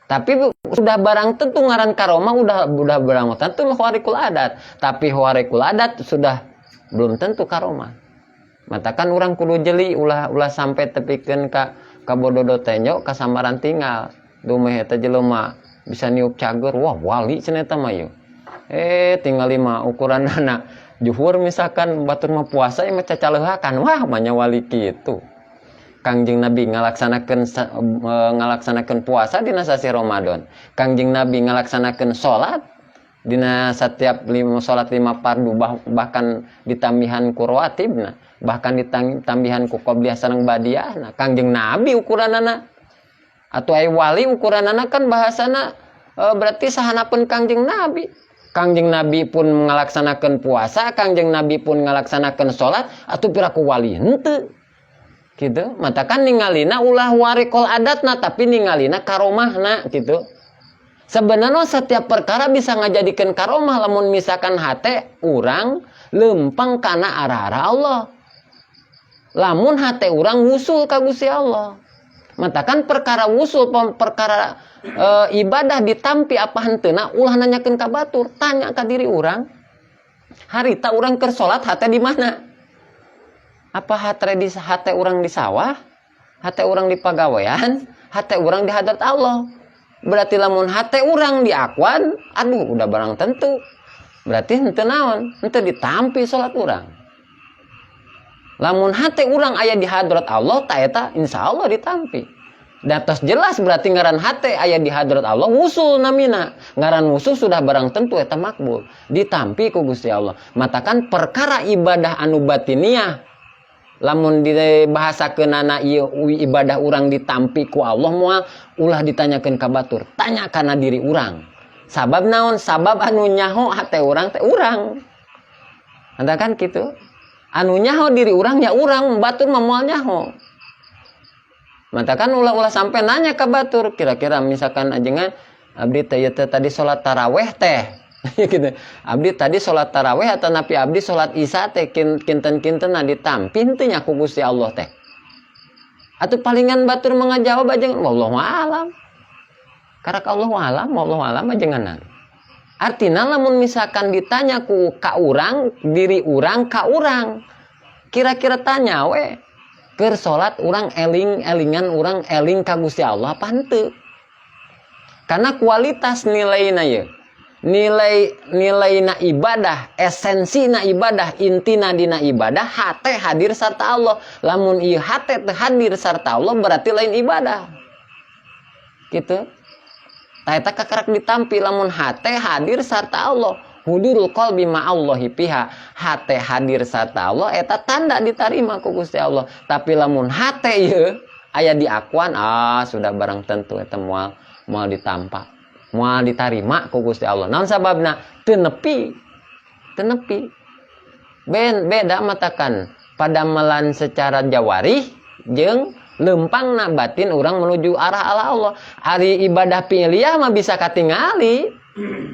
Tapi sudah barang tentu ngaran karomah udah barang tentu khawariqul adat. Tapi khawariqul adat sudah belum tentu karomah. Matakan urang kudu jeli, ulah ulah sampai tepikeun ka bododo tenjo kasamaran tinggal. Dumeh eta jelema bisa niup cager, wah, wali cenah eta mah yeuh. Tinggal lima ukuran anak juhur misalkan, batur mah puasa ya mah cacaleuhakan, wah, manya wali kitu. Kangjeng Nabi ngalaksanakeun puasa dina sasi Ramadan. Kangjeng Nabi ngalaksanakeun salat dina setiap lima salat lima fardu, bahkan ditambihan ku rawatibna, bahkan ditambihan ku qobliyah sareng badiahna. Kangjeng Nabi ukuranana atau ai wali ukuranana kan bahasana berarti sahanapeun Kangjeng Nabi. Kangjeng Nabi pun ngalaksanakeun puasa, Kangjeng Nabi pun ngalaksanakeun salat, atuh piraku wali henteu gitu. Matakan ningalina ulah khawariqul adatna, tapi ningalina karomahna gitu. Sebenarnya setiap perkara bisa ngajadikeun karomah lamun misalkan hate urang lempang kana arah-arah Allah, lamun hate urang wusul ka Gusti Allah. Matakan perkara wusul, perkara ibadah ditampi apa henteuna, ulah nanyakeun ka batur, tanya ka diri urang. Harita urang keur salat hate di mana? Apa hate urang di sawah? Hate urang di pagawean? Hate urang di hadrat Allah? Berarti lamun hate urang di akuan, aduh, udah barang tentu. Berarti henteu naon? Henteu ditampi salat urang. Lamun hate urang aya di hadrat Allah, ta eta insya Allah ditampi. Dan tos jelas berarti ngaran hate aya di hadrat Allah, wusul namina. Ngaran wusul sudah barang tentu eta makbul. Ditampi ku Gusti Allah. Matakan perkara ibadah anu batiniah, lamun dibahasakeunana ieu ibadah urang ditampi ku Allah moal, ulah ditanyakeun ka batur, tanya kana diri urang. Sabab naon? Sabab anu nyaho hate urang teh urang. Anda kan gitu, anu nyaho diri urang ya urang, batur mah moal nyaho. Matakan ulah-ulah sampai nanya ke batur, kira-kira misalkan ajengan, abdi teh ieu teh tadi sholat taraweh teh gitu. Abdi tadi sholat taraweh atau napi abdi sholat isya teh kinten-kinten nah ditampi henteu nya ku Gusti Allah teh. Atau palingan batur mengajawab aja, wallahu alam. Karak Allahu alam, wallahu alam ajenganan. Artinya lamun misalkan ditanya ku ka urang, diri urang ka urang, kira-kira tanya we. Keur salat urang eling-elingan, urang eling ka Gusti Allah apa henteu? Karena kualitas nilaina ye, nilai nilai na ibadah, esensi na ibadah, intina dina ibadah, hate hadir serta Allah. Lamun ieu hate teu hadir serta Allah, berarti lain ibadah gitu. Tah, eta kakarak ditampi lamun hate hadir serta Allah. Hudurul qalbi ma'allahi fiha, hate hadir serta Allah, eta tanda diterima ku Gusti Allah. Tapi lamun hate ieu aya di akuan, ah, sudah barang tentu eta moal moal ditampa, moal ditarima ku Gusti Allah. Naon sababna? Teu nepi, teu nepi. Beda matakan padamelan secara jawarih jeung lempangna batin urang menuju arah Allah. Allah ari ibadah fi'liyah mah bisa katingali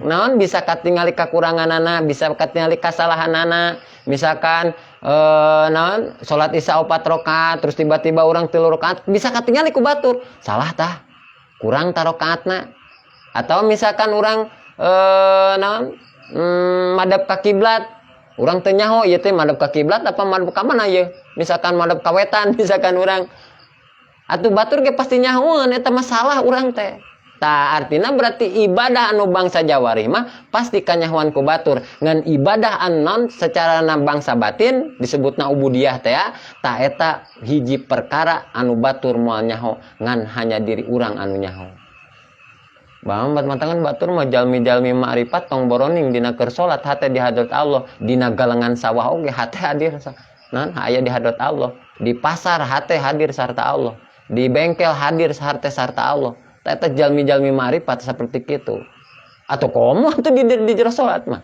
naon, bisa katingali kakuranganana, bisa katingali kasalahanana. Misalkan naon, salat Isya 4 rakaat, terus tiba-tiba urang 3 rakaat, bisa katingali ku batur, salah tah, kurang tah rakaatna. Atau misalkan urang naon, madep ka kiblat, urang teu nyaho ieu teh madep ka kiblat apa madep ka mana ieu. Misalkan madep ka wetan, misalkan urang atuh batur ge pasti nyahoeun eta masalah urang teh. Tah, artinya berarti ibadah anu bangsa jawarih mah pasti kanyahoan ku batur. Ngan ibadah anon secara na bangsa batin disebutna ubudiyah teh ya, tah eta hiji perkara anu batur moal nyaho, ngan hanya diri urang anu nyaho. Bang, bat matangan batur mah jalmi-jalmi ma'rifat tong boroning dina keur salat hate di hadrat Allah, dina galengan sawah oge hate hadir naon, aya di hadrat Allah, di pasar hate hadir sarta Allah, di bengkel hadir hate sarta Allah. Eta jalmi-jalmi ma'rifat seperti itu. Atau komo tuh di jero salat mah.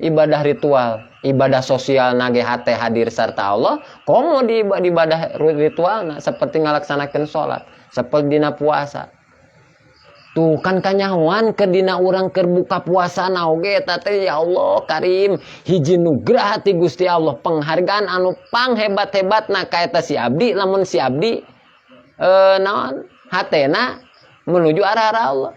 Ibadah ritual, ibadah sosial nage hate hadir sarta Allah, komo di ibadah ritual seperti ngalaksanakeun salat, seperti dina puasa. Tuh kan kanyahoan ke dina urang keur buka puasa na oge eta teh, ya Allah Karim, hiji nugrah ti Gusti Allah, penghargaan anu panghebat-hebatna ka eta si abdi lamun si abdi naon, hatena menuju arah-arah Allah.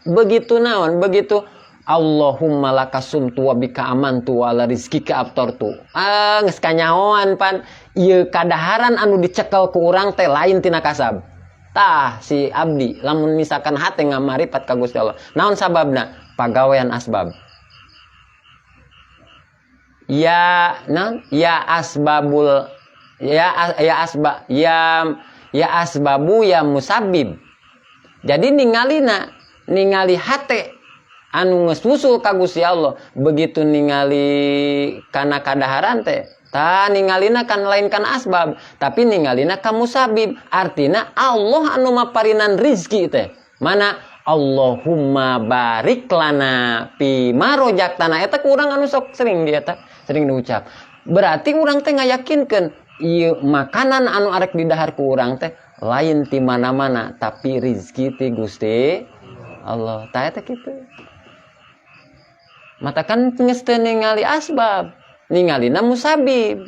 Begitu naon, begitu Allahumma laka sumtu wa bika amantu wa ala rizkika aftartu. Ah, geus kanyahoan pan ieu kadaharan anu dicekel ku urang teh lain tina kasab. Tah, si abdi lamun misalkan hate ngamaripat ka Gusti Allah. Naon sababna? Pagawean asbab. Ya naon? Ya asbabul ya ya asba ya ya asbabu ya musabib. Jadi ningalina ningali hate anu geus wusul ka Gusti Allah, begitu ningali kana kadaharan teh, tah, ningalina kan lain kana asbab, tapi ningalina ka musabib, artina Allah anu maparinan rizki teh. Mana Allahumma barik lana fi ma rozaqtana, eta kurang anu sok sering dia eta sering diucap. Berarti urang teh ngayakinkeun ieu makanan anu arek didahar ku urang teh lain ti mana-mana, tapi rizki ti Gusti Allah. Tah, eta kitu. Matakan geus teu ningali asbab, ningalina musabib.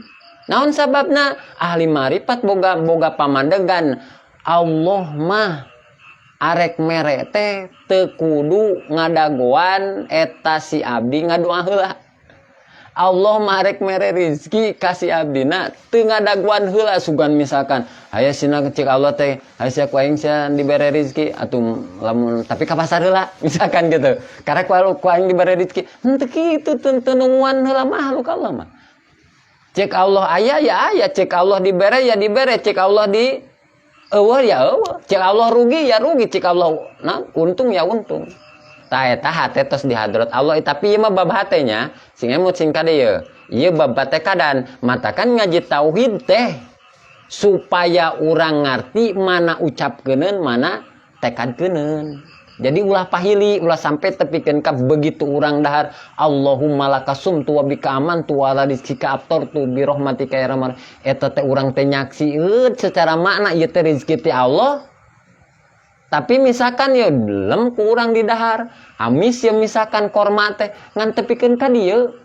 Naon sababna? Ahli marifat boga boga pamandegan Allah mah arek mere teh teu kudu ngadagoan eta si abdi ngadoa heula. Allah mah arek mere rizki ka si abdina teu ngadagoan heula. Sugan misalkan aya sina, cek Allah teh, aya sia ku aing sia dibere rizki atuh, lamun tapi ka pasar heula, misalkan gitu, karena ku aing dibere rizki. Henteu kitu, teu nungguan heula makhluk Allah mah. Cek Allah aya ya aya, cek Allah dibere ya dibere, cek Allah di eueuh ya eueuh, cek Allah rugi ya rugi, cek Allah nah untung ya untung. Tah, eta hate tos di hadrat Allah, tapi ieu mah bab hatenya sing emut, sing kade ye. Ieu bab tekadan. Matakan ngaji tauhid teh supaya urang ngarti mana ucapkeuneun, mana tekadkeuneun. Jadi ulah pahili, ulah sampai tepikeun ka begitu urang dahar Allahumma laka sumtu wa bika amantu wa ala rizkika aftartu bi rahmatika ya rahman. Eta teh urang teh nyaksieun secara makna ieu teh rezeki ti Allah. Tapi misalkan ya belum kurang di dahar, amis ya, misalkan korma teh ngan tepikeun ka dieu.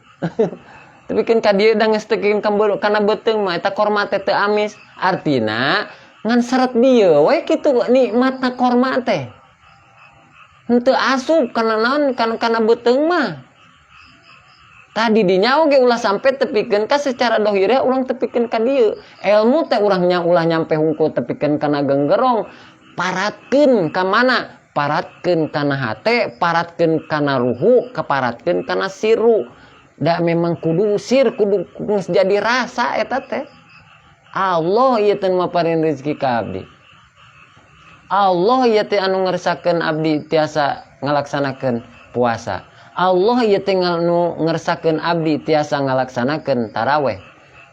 Tepikeun ka dieu da geus tepikeun kana beuteung mah eta korma teh teu amis. Artina ngan seret dieu we kitu nikmatna korma teh. Henteu asup kana naon, kana beuteung mah. Tadi dinya oge ulah sampai tepikeun ka secara dohirnya, urang tepikeun ka dieu. Ilmu teh urangnya ulah nyampe hungkul tepikeun kana genggerong. Paratkeun ka mana? Paratkeun kana hate, paratkeun kana ruhu, keparatkeun kana siru. Da memang kudu sir, kudu geus jadi rasa eta teh. Allah ieu teh maparin rezeki ka abdi. Allah ieu teh anu ngersakeun abdi tiasa ngalaksanakeun puasa. Allah ieu teh anu ngersakeun abdi tiasa ngalaksanakeun taraweh.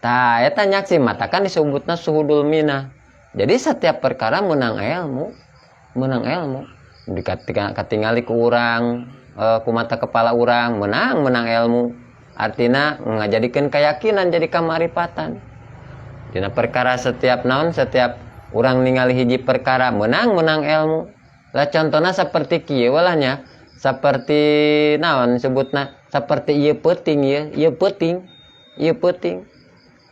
Tah, eta nyaksi, matakan disebutna suhudul minah. Jadi setiap perkara menang ilmu, menang ilmu. Dikatingali ku urang, ku mata kepala urang, menang menang ilmu. Artinya ngajadikeun keyakinan jadi kamaripatan. Dina perkara setiap naon, setiap urang ningali hiji perkara menang menang ilmu. Lah, contohnya seperti kieu walahnya, seperti naon sebutna, seperti ieu peuting ieu, ieu peuting, ieu peuting.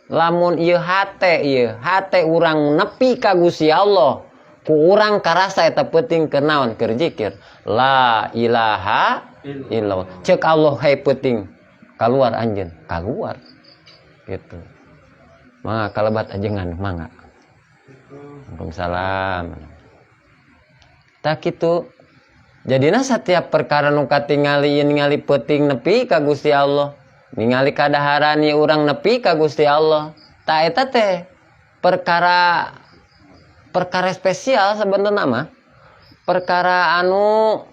Lamun ieu hate, ieu hate urang nepi ka Gusti Allah, ku urang karasa eta peuting keur naon? Keur zikir la ilaha illallah. Cek Allah, "Hei peuting, keluar anjeun, keluar." Gitu. Mangga kalebat ajengan, mangga. Waalaikumsalam. Tak gitu. Jadina setiap perkara nu katingali, ningali peuting nepi ka Gusti Allah, ningali kadaharan ieu urang nepi ka Gusti Allah. Tah, eta teh perkara perkara spesial sebenarnya mah. Perkara anu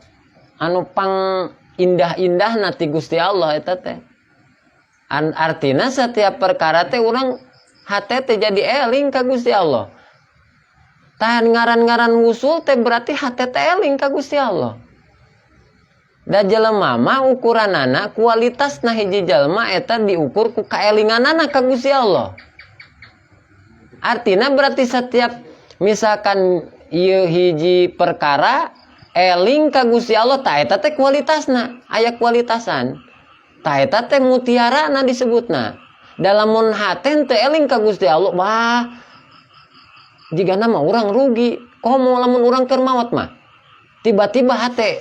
anu pang indah-indah ti Gusti Allah eta teh. Artina setiap perkara teh urang hate teh jadi eling ka Gusti Allah. Tahan ngaran-ngaran wusul teh berarti hate teh eling ka Gusti Allah. Da jelema mah ukuranana, kualitasna hiji jelema eta diukur ku kaelinganana ka Gusti Allah. Artinya berarti setiap misalkan ieu hiji perkara eling ka Gusti Allah, tah eta teh kualitasna, aya kualitasan. Tah, eta teh mutiara na disebutna. Dalam hate teu eling ka Gusti Allah, wah, jigana mah urang rugi. Komo lamun urang keur maot mah. Tiba-tiba hate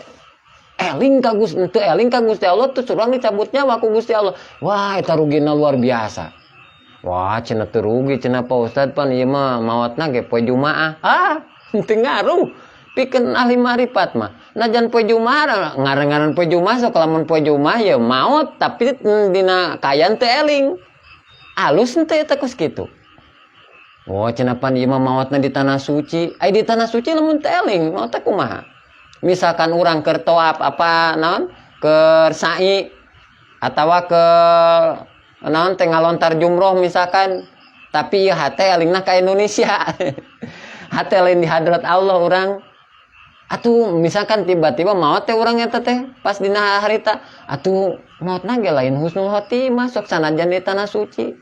eling ka Gusti, teu eling ka Gusti Allah, terus urang dicabut nyawa ku Gusti Allah. Wah, eta rugina luar biasa. Wah, cenah teu rugi cenah, Pak Ustad, pan ieu mah maotna ge poe Jumaah. Ah, teu ngaruh. Pikeun ahli marifat mah. Najan poe Jumaah, ngaran-ngaran poe Jumaah, sok lamun poe Jumaah ya maot tapi dina kaayaan teu eling. Alus henteu eta kos kitu? Oh, cenah pan ieu mah maotna di tanah suci. Ai di tanah suci lamun teu eling, maot teh kumaha? Misalkan urang keur tawaf, apa naon? Keur sa'i atawa ke naon teh, ngalontar jumroh misalkan, tapi ieu hate elingna ka Indonesia. Hate lain di hadrat Allah urang. Atuh misalkan tiba-tiba maot teh urang eta teh pas dina harita, atuh maotna ge lain husnul khotimah, sok sanajan di tanah suci.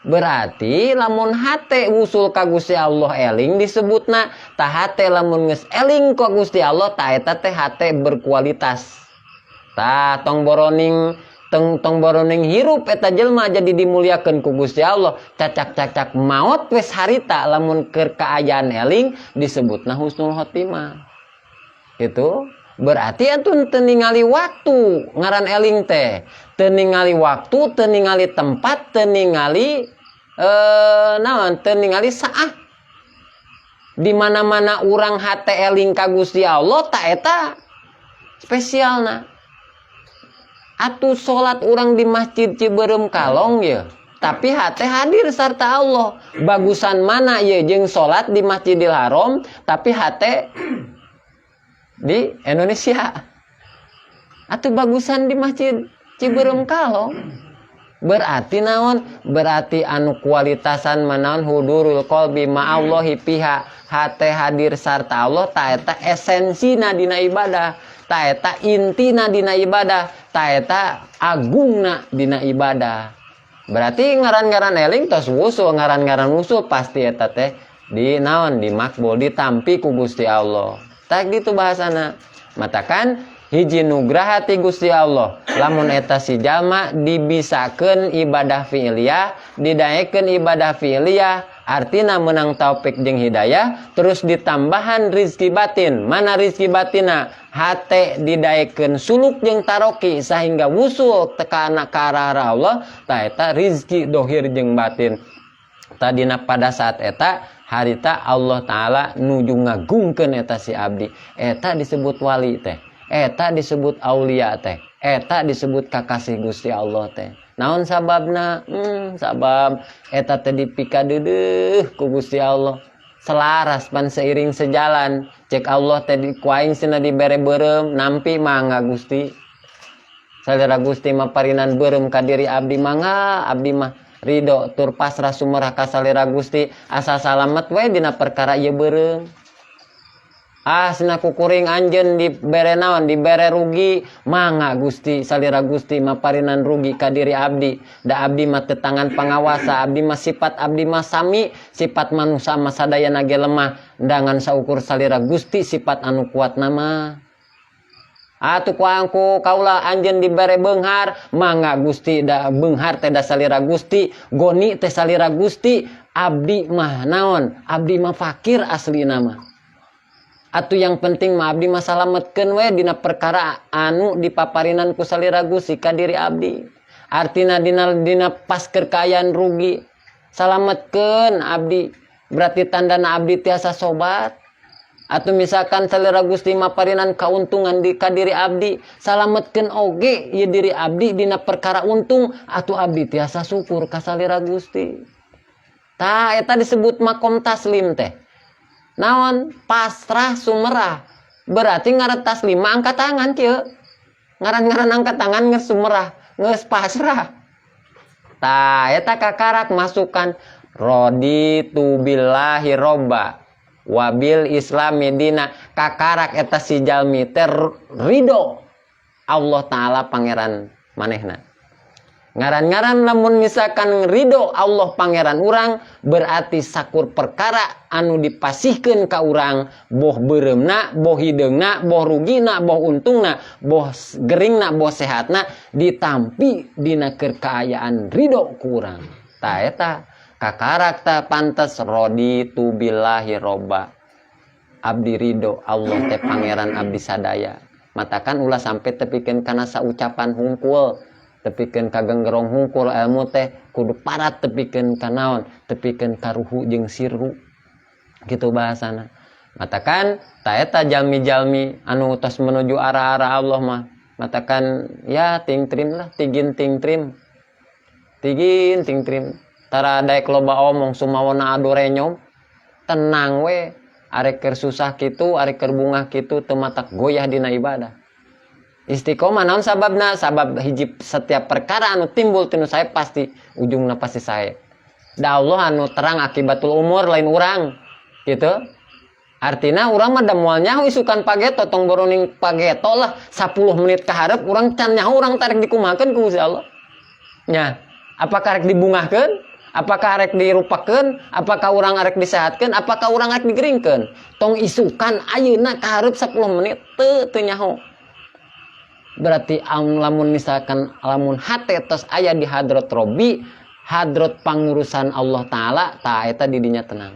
Berarti lamun hate wusul ka Gusti Allah eling disebutna. Tah, hate lamun geus eling ka Gusti Allah, tah eta teh hate berkualitas. Tah, tong boroning tong, tong boroning hirup eta jelma jadi dimuliakeun ku Gusti Allah. Cacak-cacak maot wes harita lamun keur kaayaan eling disebutna husnul khotimah. Gitu. Berarti atuh teu ningali waktu ngaran eling teh. Teu ningali waktu, teu ningali tempat, teu ningali naon, teu ningali saah. Di mana-mana urang hate eling ka Gusti Allah, tah eta spesialna. Atuh salat urang di Masjid Cibeureum Kalong ya, tapi hate hadir sarta Allah. Bagusan mana ya jeung salat di Masjidil Haram tapi hate di Indonesia? Atau bagusan di Masjid Cibeureum Kalong? Berarti naon? Berarti anu kualitasan manaon? Hudurul qalbi ma'allahi fiha, hate hadir sarta Allah. Ta eta esensina dina ibadah, ta eta intina dina ibadah, ta eta agungna dina ibadah. Berarti ngaran-ngaran eling tos wusul, ngaran-ngaran wusul pasti eta teh di naon, di makbul, ditampi ku Gusti Allah. Tak gitu bahasana. Matakan hiji nugraha ti Gusti Allah lamun eta si jalma dibisakeun ibadah fi'liyah, didaekeun ibadah fi'liyah. Artina menang taufik jeung hidayah, terus ditambahan rizki batin. Mana rizki batina? Hate didaekeun suluk jeung taroki sehingga wusul teka anak ka arah Allah. Tah, eta rizki dohir jeung batin. Tadina pada saat eta harita Allah Ta'ala nuju ngagungkeun eta si abdi. Eta disebut wali teh, eta disebut aulia teh, eta disebut kakasih Gusti Allah teh. Naon sababna? Sabab eta teh dipikadeudeuh ku Gusti Allah, selaras pan seiring sejalan. Cek Allah teh, di ku aing cenah dibere beureum, nampi mangga Gusti. Salira Gusti mah parinan beureum ka diri abdi, mangga, abdi mah ridho tur pasrah sumerah ka salira Gusti, asal salamet we dina perkara ieu beureum. Ah, cenah ku kuring anjeun dibere naon, dibere rugi, mangga Gusti, salira Gusti maparinan rugi ka diri abdi, da abdi mah teu tangan pangawasa. Abdi mah sifat abdi mah sami sifat manusia mah sadayana ge lemah, dangan saukur salira Gusti sifat anu kuat nama. Atuh ku angku kaula anjeun dibere beunghar, mangga Gusti, da beunghar teh da salira Gusti, goni teh salira Gusti. Abdi mah naon? Abdi mah fakir asli nama. Atuh yang penting mah abdi mah salametkeun we dina perkara anu dipaparinan ku salira Gusti ka diri abdi. Artina dina dina pas keur kaayaan rugi, salametkeun abdi, berarti tandana abdi tiasa sobat. Atau misalkan salira Gusti maparinan kauntungan di ka diri abdi, salametkeun oge ieu diri abdi dina perkara untung, atuh abdi tiasa syukur ka salira Gusti. Tah, eta disebut makom taslim teh. Naon? Pasrah sumerah. Berarti ngaran taslim mah angkat tangan kieu. Ngaran-ngaran angkat tangan geus sumerah, geus pasrah. Tah, eta kakarak masukan raditu billahi robba wabil islami dina. Kakarak eta si jalmi teh ridho Allah Ta'ala pangeran manehna. Ngaran-ngaran lamun misalkan ridho Allah pangeran urang, berarti sakur perkara anu dipasihkeun ka urang, boh beureumna, boh hideungna, boh rugina, boh untungna, boh geringna, boh sehatna, ditampi dina keur kaayaan ridho ku urang. Tah, eta kakarak ta pantes raditu billahi robba, abdi ridho Allah teh pangeran abdi sadaya. Matakan ulah sampai tepikeun kana saucapan hungkul, tepikeun ka genggerong hungkul. Ilmu teh kudu parat tepikeun ka naon, tepikeun ka ruhu jeung sirru gitu bahasana. Matakan ta eta jalmi-jalmi anu tos menuju arah-arah Allah mah, matakan ya ting trim lah, tigin ting trim, tigin ting trim, tara daek loba omong, sumawona adu renyom, tenang we. Arek keur susah kitu, arek keur bungah kitu, teu matak goyah dina ibadah, istiqomah. Naon sababna? Sabab hiji, setiap perkara anu timbul tinu saya pasti ujungna pasti saya. Da Allah anu terang akibatul umur, lain urang gitu. Artinya urang mah da moal nyaho isukan pageto, tong boroning pageto lah, 10 menit ka hareup urang can nyaho urang tarik dikumahakeun ku Gusti Allah nya. Apakah rek dibungahkeun, apakah rek dirupakeun, apakah urang arek disehatkeun, apakah urang arek digeringkeun? Tong isukan, ayeuna ka hareup 10 menit teu teu nyaho. Berarti lamun misalkan lamun hate tos aya di hadrat Robbi, hadrat pangurusan Allah Ta'ala, ta eta didinya tenang.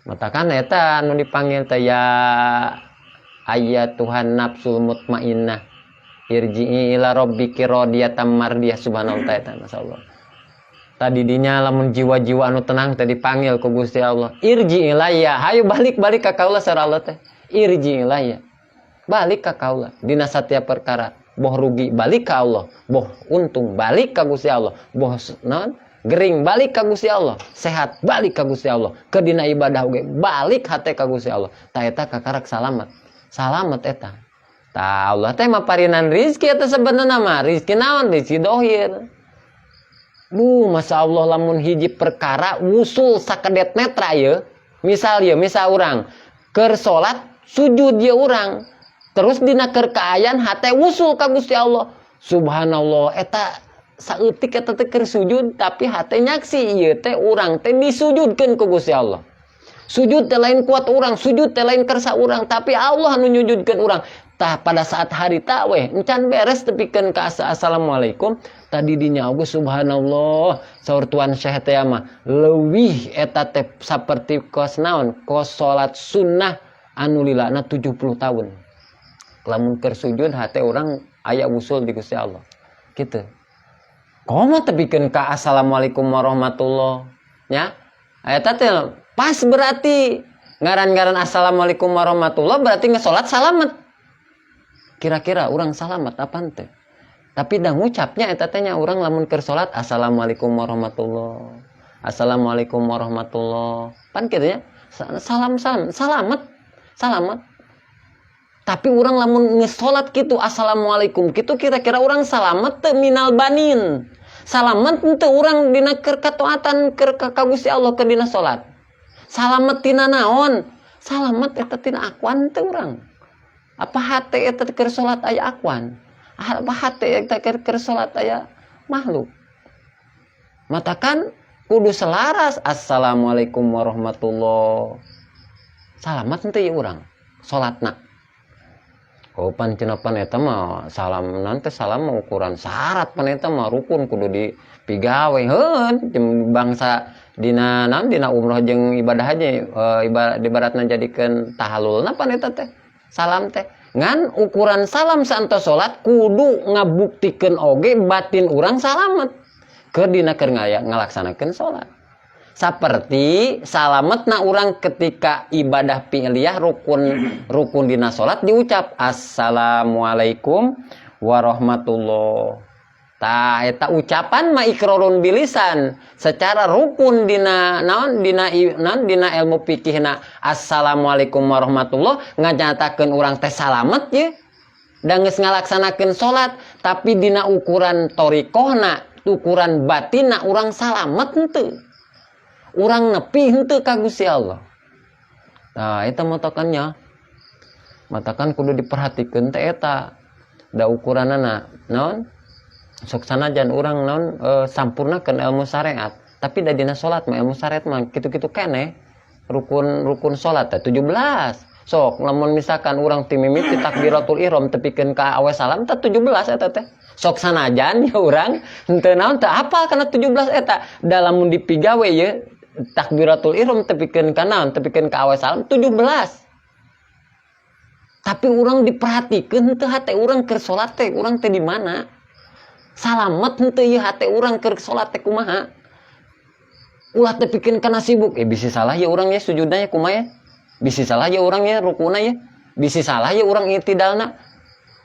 Matakan eta anu dipanggil teh ya ayyatuhan nafsul mutmainnah irji'i ila rabbiki radiyatan mardiyah. Subhanallah, eta masyaallah. Tadi dinya lamun jiwa-jiwa anu tenang teh dipanggil ku Gusti Allah, irji ilayya, hayu balik-balik ka kaula. Sareng Allah teh irji ilayya, balik ka kaula. Dina setiap perkara, boh rugi balik ka Allah, boh untung balik ka Gusti Allah, boh naon gering balik ka Gusti Allah, sehat balik ka Gusti Allah, ke dina ibadah oge balik hate ka Gusti Allah. Ta, eta kakarak salamat, salamat eta. Ta, Allah teh maparinan rizki eta sebenarnya mah rizki naon? Rizki dohir. Duh, Masya Allah, lamun hiji perkara wusul sakedet netra ye. Misal ye, misal urang keur salat sujud ye urang. Terus dina keur kaayaan hate wusul ka Gusti Allah. Subhanallah, eta saeutik eta teh keur sujud tapi hate nyaksi ieu teh urang teh disujudkeun ku Gusti Allah. Sujud teh lain kuat urang, sujud teh lain kersa urang, tapi Allah anu nyujudkeun urang. Tah, pada saat harita weh encan beres tepikeun ka assalamualaikum tadi dinya oge, subhanallah, saur tuan Syekh teh mah leuwih eta teh saperti kos naon, kos salat sunnah anu lilana 70 tahun. Lamun keur sujud hate urang aya usul di Gusti Allah gitu. Komo tepikeun ka assalamualaikum warahmatullah nya, eta teh pas berarti ngaran-ngaran assalamualaikum warahmatullah, berarti ngesolat salamet. Kira-kira urang salamet apa teh? Tapi dah ngucapnya eta teh nya, urang lamun keur salat assalamualaikum warahmatullah, assalamualaikum warahmatullah, pan kitu nya, salam salam salamet salamet. Tapi urang lamun ngesolat gitu assalamualaikum gitu, kira-kira urang salamet teu minal banin? Salamet teu urang dina keur kataatan keur ka Gusti Allah keur dina salat? Salamet tina naon? Salamet eta tina akuan teu urang? Apa hate eta keur salat aya akuan? Apa hate eta keur salat aya makhluk? Matakan kudu selaras assalamualaikum warahmatullah. Salamet henteu ieu urang salatna? Oh, pan cenah pan eta mah salam nanti, salam mah ukuran syarat, pan eta mah rukun kudu dipigawe. Heuh, bangsa dina naon, dina umroh jeung ibadah haji, ibarat ibaratna jadikeun tahalulna pan eta teh salam teh. Ngan ukuran salam saentos salat kudu ngabuktikeun oge batin urang salamet keur dina keur ngalaksanakeun salat. Seperti salametna urang ketika ibadah fi'liyah, rukun rukun dina salat diucap assalamualaikum warahmatullah. Tah, eta ucapan mah ikrarun bilisan secara rukun dina naon, dina naon, dina ilmu fikihna assalamualaikum warahmatullah nganyatakeun urang teh salamet ye dan geus ngalaksanakeun salat. Tapi dina ukuran thoriqohna, ukuran batinna, urang salamet henteu? Urang nepi henteu ka Gusti Allah? Nah, eta matakannya, matakan kudu diperhatikeun teh eta da ukuranana naon. Sok sanajan urang naon, sampurnakeun ilmu syariat, tapi da dina salat mah ilmu syariat mah kitu-kitu keneh. Rukun rukun salat teh 17. Sok lamun misalkan urang ti mimiti takbiratul ihram tepikeun ka awe salam teh 17 eta teh. Sok sanajan ya urang henteu naon, teu apal kana 17 eta, dalam dipigawe ye takbiratul ihram tepikeun ka naon, tepikeun ka awe salam 17. Tapi urang diperhatikeun henteu hate urang keur salat teh? Urang teh di mana? Salamet henteu ieu hate urang keur salat teh kumaha? Ulah tepikeun kana sibuk, bisi salah ya urang ya sujudna ya, kumaha ya, bisi salah ya urang ya rukuna ya, bisi salah ya urang itidalna,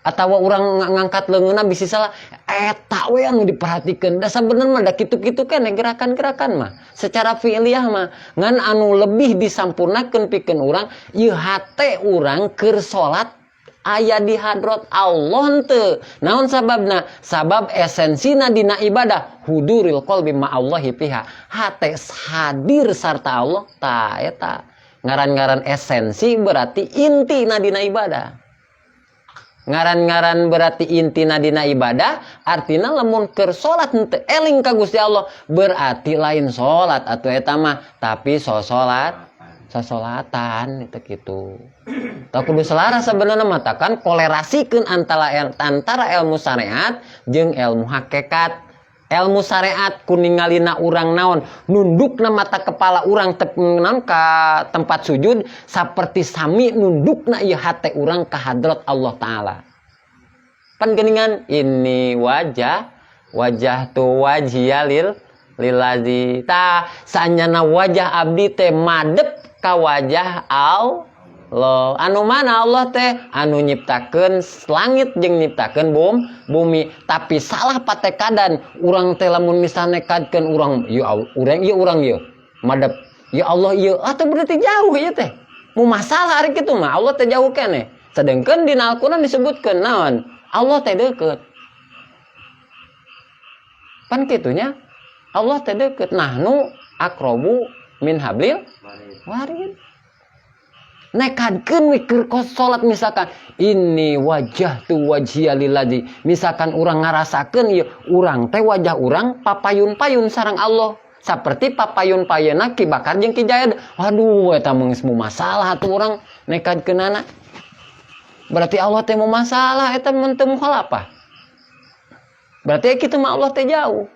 atawa urang ngangkat leungeunna bisi salah. Eta we anu diperhatikeun. Da sabenerna mah da kitu-kitu keneh gerakan-gerakan mah secara fi'liyah mah. Ngan anu lebih disampurnakeun pikeun urang ieu, hate urang keur salat aya di hadrat Allah henteu? Naon sababna? Sabab esensina dina ibadah huduril qalbi ma'allahi fiha, hate hadir sarta Allah. Ta eta ngaran-ngaran esensi, berarti inti dina ibadah. Ngaran-ngaran berarti inti dina ibadah, artinya lamun keur salat henteu eling ka Gusti Allah berarti lain salat atuh eta mah, tapi sosolat sasolatan itu gitu. Tak kudu selaras sebenarnya, matakan kolerasikeun antara antara ilmu syariat jeung ilmu hakikat. Ilmu syariat kuningalina urang naon, nundukna mata kepala urang naon ka tempat sujud, seperti sami nundukna ieu hate urang ka hadrat Allah Taala. Pan geningan ini wajah wajah tu wajhiya lil lillazi ta sanyana wajah abdi teh madep ka wajah Allah. Anu mana Allah teh? Anu nyiptakeun langit jeung nyiptakeun bumi. Tapi salah patekadan urang teh lamun misalnya nekadkeun urang ieu, urang ieu, urang ieu madep ya Allah ieu, atau berarti jauh ieu teh, mu masalah ari kitu mah Allah teh jauh keneh. Sedangkan di Al-Qur'an disebutkeun naon? Allah teh deukeut. Pan kitunya, Allah teh deukeut, nahnu aqrabu min hablil warid. Nekadkeun we keur salat, misalkan ini wajah tu wajhiya lillazi, misalkan urang ngarasakeun ieu urang teh wajah urang papayun-payun sareng Allah seperti papayun-payunna Ki Bakar jeung Ki Jayad. Aduh, eta mah geus masalah atuh urang nekadkeunana. Berarti Allah teh mau masalah eta mun teu mukhalafah. Berarti kitu mah Allah teh jauh.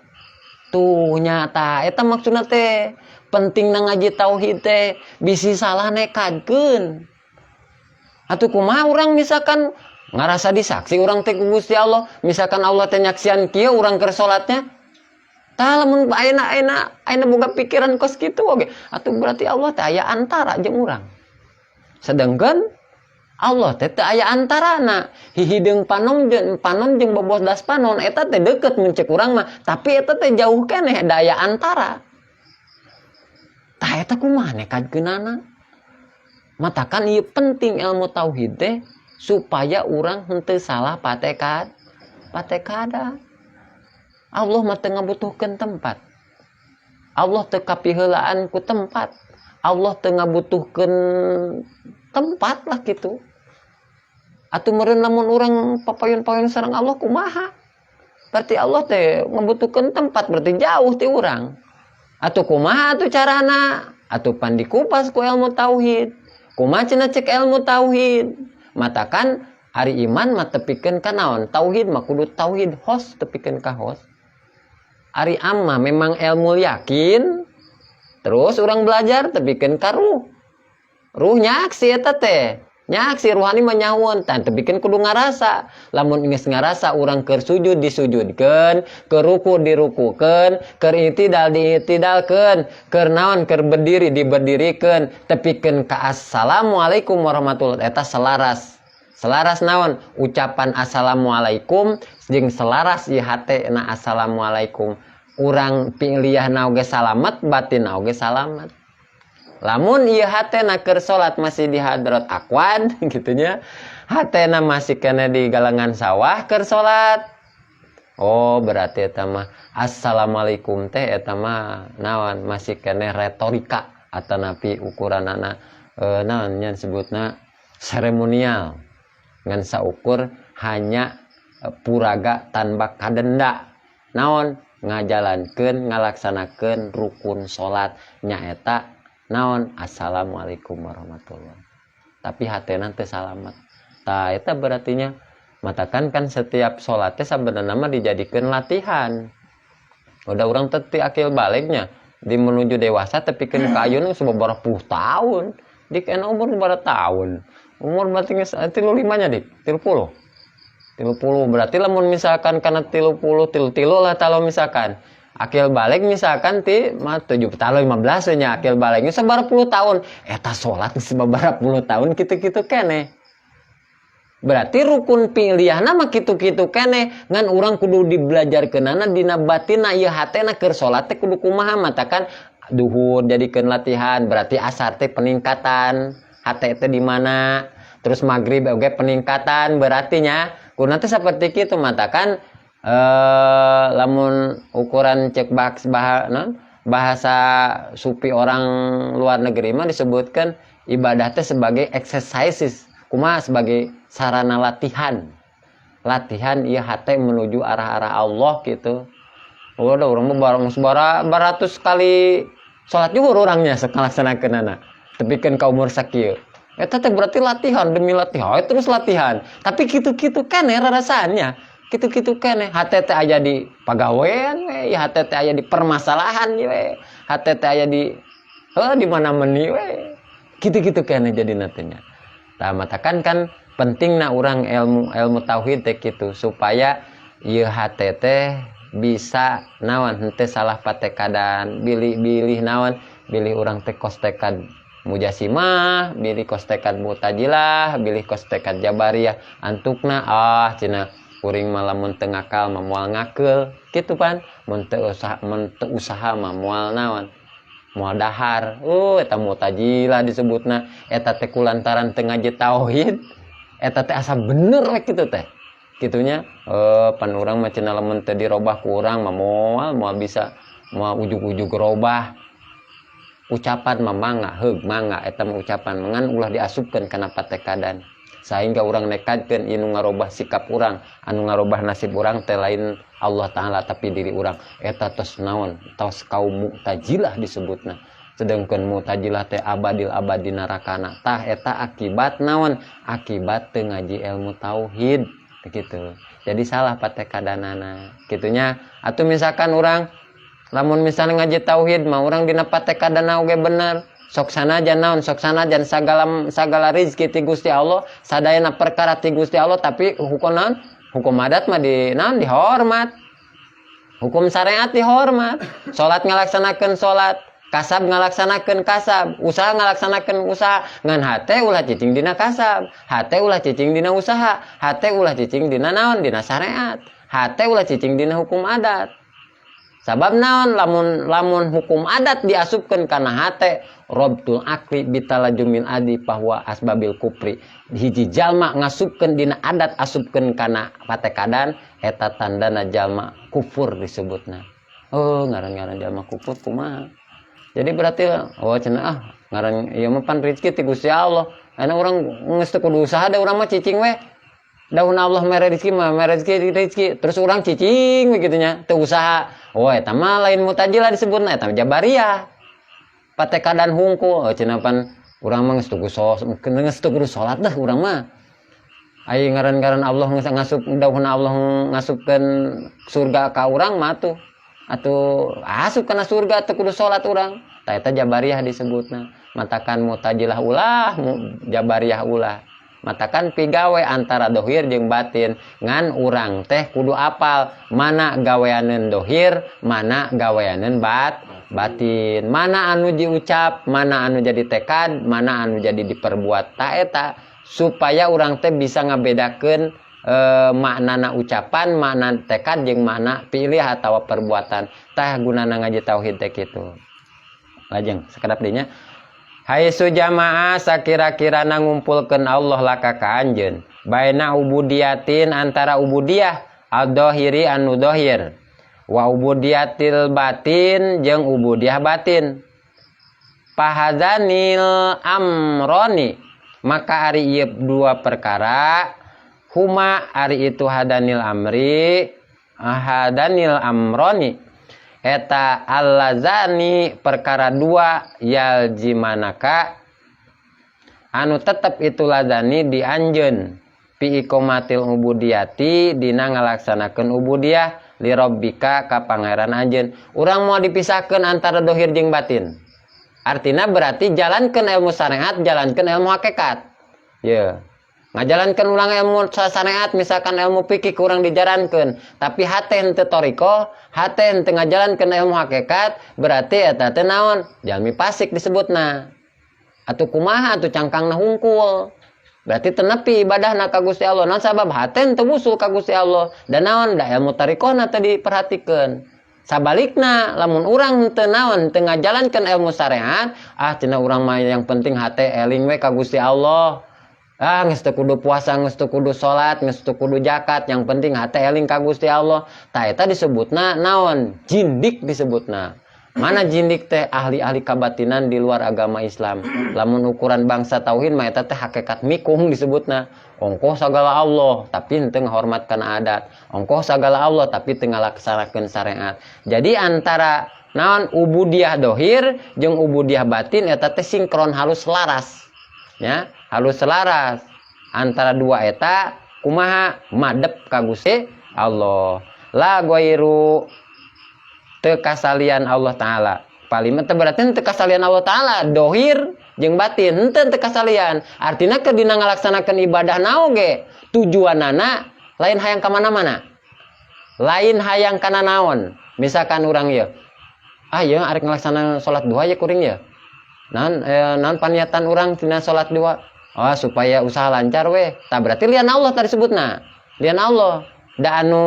Tuh nyata eta maksudna teh penting na ngaji tauhid teh, bisi salah nekadkeun. Atuh kumaha urang misalkan ngarasa disaksi urang teh ku Gusti Allah, misalkan Allah teh nyaksian kieu urang keur salatnya. Tah, lamun ayeuna ayeuna ayeuna boga pikiran kos kitu oge, atuh berarti Allah teh aya antara jeung urang. Sedangkan Allah teh teu aya antarana. Hihideung panon jeung panon jeung bobodas panon eta teh deukeut mun cek urang mah, tapi eta teh jauh keneh, da aya antara. Tah, eta kumaha nekadkeunana? Matakan ieu penting ilmu tauhid teh supaya urang henteu salah patekad. Patekada. Allah mah teu ngabutuhkeun tempat. Allah teu kapiheulaan ku tempat. Allah teu ngabutuhkeun tempat lah gitu. Atuh meureun lamun urang papayun-payun sareng Allah kumaha? Berarti Allah teh ngabutuhkeun tempat, berarti jauh ti urang. Atuh kumaha atuh carana? Atuh pan dikupas ku ilmu tauhid. Kumaha cenah cek ilmu tauhid? Matakan ari iman mah tepikeun ka naon? Tauhid mah kudu tauhid hos, tepikeun ka hos. Ari amma memang ilmu yakin, terus urang belajar tepikeun ka ruh. Ruh nyaksi eta teh. Nyaksi ruhani mah nyahueun, tah tepikeun kudu ngarasa. Lamun geus ngarasa urang keur sujud disujudkeun, keur ruku dirukukeun, keur itidal diitidalkeun, keur naon, keur berdiri diberdirikan, tepikeun ka assalamualaikum warahmatullahi, eta selaras. Selaras naon? Ucapan assalamualaikum jeung selaras ieu hate na assalamualaikum. Urang pilihan oge salamet, batin oge salamet. Lamun ieu hatena keur salat masih di hadrat akwan gitunya, hatena masih kena di galangan sawah keur salat. Oh, berarti eta mah assalamualaikum teh eta mah naon, masih kena retorika atau napi ukuranana naon nya disebutna, seremonial, ngan saukur hanya puraga tanpa kadenda naon, ngajalankeun, ngalaksanakeun rukun salat, nyaeta naon, assalamualaikum warahmatullahi, tapi hatena teu salamet. Tah, eta berartinya matakan kan setiap sholatnya sebenarnya mah dijadikan latihan. Udah urang teh akil balignya di menuju dewasa, tapi kan ka ayeuna sababaraha puluh tahun, dik, enak umur berapa tahun, umur berarti geus 35 nya, dik, 30, 30. Berarti lamun misalkan karena 30, tilu tilu lah, kalau misalkan akil balig misalkan ti mah 7 tahun, 15 nya akil balignya, sabaraha puluh tahun eta sholat, sabaraha puluh tahun kitu-kitu keneh. Berarti rukun pilihanna mah kitu-kitu keneh, ngan urang kudu dibelajarkeunana dina batinna, ieu hatena keur salat teh kudu kumaha. Matakan duhur jadikeun latihan, berarti asar teh peningkatan hate teh di mana, terus maghrib oge peningkatan, berarti nya kudu teh seperti kitu. Matakan lamun ukuran cek bahas bah, non, bahasa sufi orang luar negeri mah disebutkan ibadah teh sebagai exercises, kumaha, sebagai sarana latihan, latihan ieu hate menuju arah-arah Allah gitu. Udah, urang mah barang sabara baratus kali sholat juga orangnya sekalaksanakeunana tapi kan ka umur sakieu eta teh berarti latihan demi latihan terus latihan, tapi kitu-kitu keneh rarasaannya, kitu-kitu keneh. Hate teh aya di pagawean we, hate teh aya di permasalahan we, hate teh aya di heuh di mana meni we, kitu-kitu keneh jadi nantinya. Tah, matakan kan pentingna urang ilmu ilmu tauhid teh kitu, supaya ieu hate teh bisa naon, henteu salah patekadan, bilih-bilih naon, bilih urang teh kos tekad mujasimah, bilih kos tekad mutajilah, bilih kos tekad jabariyah. Antukna ah cenah kuring mah lamun teu ngakal mah moal ngakeul kitu pan, mun teu usaha, mun teu usaha mah moal naon, moal dahar. Oh, eta mutajilah disebutna. Eta teh kulantaran teu ngaji tauhid. Eta teh asa bener we kitu teh kitunya. Pan urang mah cenah lamun teu dirobah ku urang mah moal moal bisa, moal ujug-ujug robah. Ucapan mah mangga, heug mangga, eta mah ucapan, ngan ulah diasupkeun kana patekadan sehingga urang nekadkeun ieu nu ngarobah sikap urang, anu ngarobah nasib urang teh lain Allah Ta'ala tapi diri urang. Eta tos naon, tos kaum muktazilah disebutna. Sedangkan Mu'tazilah teh abadil abadi narakana. Tah, eta akibat naon? Akibat teu ngaji ilmu tauhid gitu. Jadi salah patekadanana gitunya. Atau misalkan orang lamun misalnya ngaji tauhid mah, urang dina patekadana oge bener. Sok sanajan naon, sok sanajan sagala sagala rezeki ti Gusti Allah, sadayana perkara ti Gusti Allah, tapi hukum naon, hukum adat mah di naon, dihormat, hukum syariat dihormat. Salat ngalaksanakeun salat, kasab ngalaksanakeun kasab, usaha ngalaksanakeun usaha, ngan hate ulah cicing dina kasab, hate ulah cicing dina usaha, hate ulah cicing dina naon, dina syariat, hate ulah cicing dina hukum adat. Sabab naon? Lamun lamun hukum adat diasupkeun kana hate, robtul akli bitalazumil adi bahwa asbabil kufri. Hiji jalma ngasupkeun dina adat, asupkeun kana patekadan, eta tandana jalma kufur disebutna. Oh, ngaran-ngaran jalma kufur kumaha? Jadi berarti, oh cenah, ah ngaran ieu mah pan rezeki ti Gusti Allah. Anu urang geus teu kudu usaha da urang mah cicing we. Daun Allah mere rezeki mah mere rezeki rezeki, terus urang cicing we kitu nya, teu usaha. Oh, eta mah lain Mutazilah disebutna, eta mah Jabariyah. Patekadan hungkul, oh cenah pan urang mah geus teu geus teu kudu salat dah urang mah. Ai ngaran-ngaran Allah geus ngasup, daun Allah ngasupkeun surga ka urang mah tuh. Atuh asup kana surga, teu kudu salat urang. Tah, eta Jabariyah disebutna. Matakan Mutazilah ulah, Jabariyah ulah. Matakan pigawe antara dohir jeung batin, ngan urang teh kudu apal mana gaweaneun dohir, mana gaweaneun batin, mana anu diucap, mana anu jadi tekad, mana anu jadi diperbuat. Ta eta supaya urang teh bisa ngabedakeun maknana ucapan, makna tekad jeung makna pilih atau perbuatan. Tah, gunana ngaji tauhid teh kitu. Lajeng sakedap dinya, haitsu jama'a, sakira-kirana ngumpulkeun Allah laka ka anjeun, baina ubudiyatin, antara ubudiyah, ad-dhahiri, anu dhahir, wa ubudiyatil batin, jeung ubudiyah batin. Fahadzanil amroni, maka ari ieu dua perkara, huma, ari itu hadanil amri, hadanil amroni eta allazani, perkara dua, yalzimanaka, anu tetep itu lazani di anjeun, fi iqamatil ubudiyati, dina ngalaksanakeun ubudiyah, li rabbika, ka pangeran anjeun. Urang mau dipisahkeun antara dohir jeung batin, artinya berarti jalankan ilmu syariat, jalankan ilmu hakikat ya. Ngajalankan ulang ilmu syariat, misalkan ilmu fikih kurang dijalankan, tapi hate henteu thoriqoh, hate henteu ngajalankeun ilmu hakikat, berarti eta teh naon? Jalmi fasik disebutna. Atuh kumaha atuh cangkangna hungkul? Berarti teu nepi ibadahna ka Gusti Allah. Naon sabab? Hate henteu wusul ka Gusti Allah. Dan naon? Da ilmu thoriqohna teu diperhatikeun. Sabalikna, lamun urang teu naon, teu ngajalankeun ilmu syariat, ah cenah urang mah yang penting hate eling we ka Gusti Allah. Ah, geus teu kudu puasa, geus teu kudu salat, geus teu kudu zakat, yang penting hate eling ka Gusti Allah. Tah, eta disebutna naon? Jindik disebutna. Mana jindik teh? Ahli-ahli kabatinan di luar agama Islam. Lamun ukuran bangsa tauhid mah eta teh hakikat mikung disebutna. Ongkoh sagala Allah, tapi henteu ngahormat kana adat. Ongkoh sagala Allah, tapi teu ngalaksanakeun syariat. Jadi antara naon, ubudiyah dohir jeung ubudiyah batin eta teh sinkron, harus selaras. Ya, harus selaras antara dua eta kumaha madep ka Gusti Allah, la ghairu, teu kasalian Allah Taala. Paling teu berarti teu kasalian Allah Taala dohir jeung batin, henteu teu kasalian. Artinya keur dina ngalaksanakeun ibadah naoge tujuanana lain hayang ka mana-mana, lain hayang kana naon. Misalkan urang ieu, ah ieu arek ngalaksanakeun salat duha ya kuring ya, naon naon paniatan urang tina salat duha? Oh, supaya usaha lancar weh. Tah, berarti lian Allah tadi sebutna, lian Allah. Da anu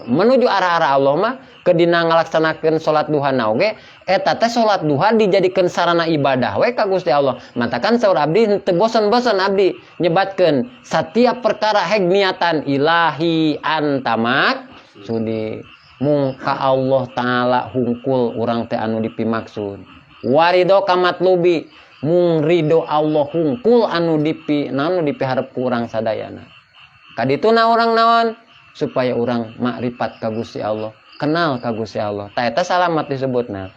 menuju arah-arah Allah mah ke dina ngalaksanakeun salat duha na oge, eta teh salat duha dijadikeun sarana ibadah we ka Gusti Allah. Matakan saur abdi teu bosan-bosan abdi nyebatkeun setiap perkara heg niatan ilahi anta maksudi, mung ka Allah Taala hungkul urang teh anu dipimaksud, warido kamatlubi, mung ridho Allah hungkul anu dipi anu dipiharep ku urang sadayana. Kadituna urang naon, supaya urang makrifat ka Gusti Allah, kenal ka Gusti Allah. Tah, eta salamat disebutna.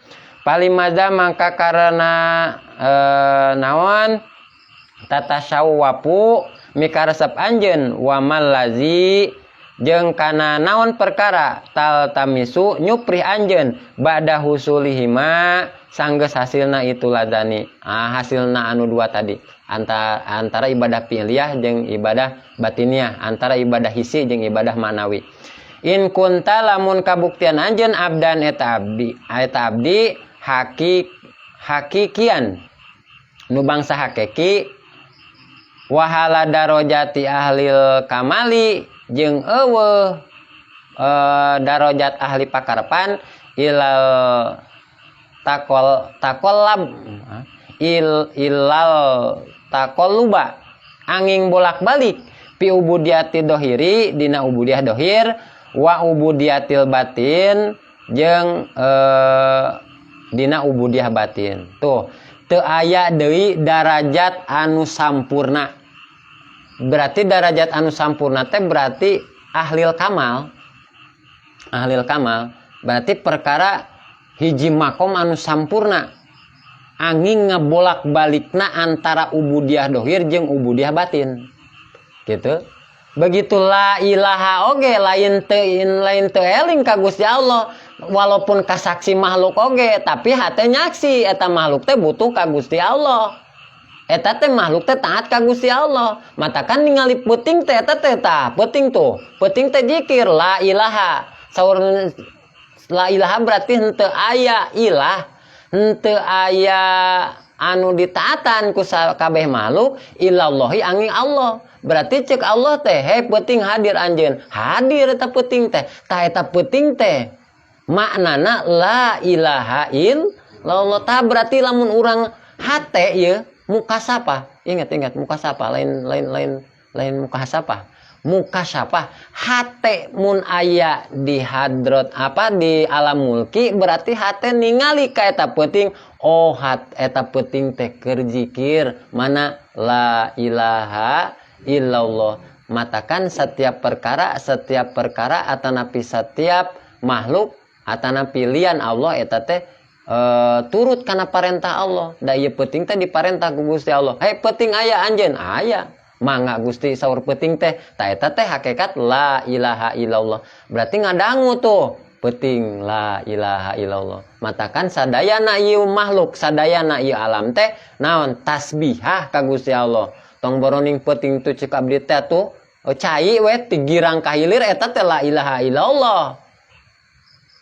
Falimadza mangka karena naon tatasyawwafu mikaresep anjeun, wa mallazi jeung kana naon perkara taltamisu nyuprih anjeun ba'da husulihima sanggeus hasilna itu ladani. Ah, hasilna anu dua tadi, antara ibadah fi'liyah jeung ibadah batiniah, antara ibadah hisi jeung ibadah manawi. In kunta lamun kabuktian anjeun abdan eta abdi hakikian nu bangsa hakiki, wahala darojati ahlil kamali jeung euweuh darajat ahli pakarepan ilal takol takollab ilal takolluba angin bolak-balik fi ubudiyati dohiri dina ubudiyah dohir wa ubudiyatil batin jeung dina ubudiyah batin. Tuh, teu aya deui darajat anu sampurna. Berarti darajat anu sampurna teh berarti ahlil kamal. Ahlil kamal berarti perkara hiji makom anu sampurna, angin ngebolak-balikna antara ubudiyah dohir jeung ubudiyah batin gitu. Begitu la ilaha oge lain teu eling ka Gusti Allah, walaupun kasaksi makhluk oge, tapi hate nyaksi eta makhluk teh butuh ka Gusti Allah, eta teh makhluk teh taat ka Gusti Allah. Matakan ningali peuting teh, eta teh, tah peuting tuh, peuting teh jikir la ilaha. Saur la ilaha berarti henteu aya ilah, henteu aya anu ditaatan ku kabeh makhluk illallahi angin Allah. Berarti cek Allah teh, "Hei peuting, hadir anjeun." Hadir eta peuting teh. Tah, eta peuting teh maknana la ilaha illallah. Tah, berarti lamun urang hate ieu mukasapah, ingat ingat, mukasapah, lain lain lain lain mukasapah, mukasapah. Hate mun aya di hadrot apa di alam mulki, berarti hate ningali ka eta peuting. Oh, eta peuting teh keur zikir mana la ilaha illallah. Matakan setiap perkara atanapi setiap makhluk atanapi lian Allah eta teh turut kana parentah Allah. Da ieu peuting teh diparentah ku Gusti Allah, "Hei peuting, aya anjeun?" "Aya, mangga Gusti," saur peuting teh. Ta eta teh hakikat la ilaha illallah. Berarti ngadangu tuh peuting la ilaha illallah. Matakan sadayana ieu makhluk, sadayana ieu alam teh naon tasbihah ka Gusti Allah. Tong boroning peuting tuh, cek abdi teh tuh, oh, cai we ti girang ka hilir eta teh la ilaha illallah.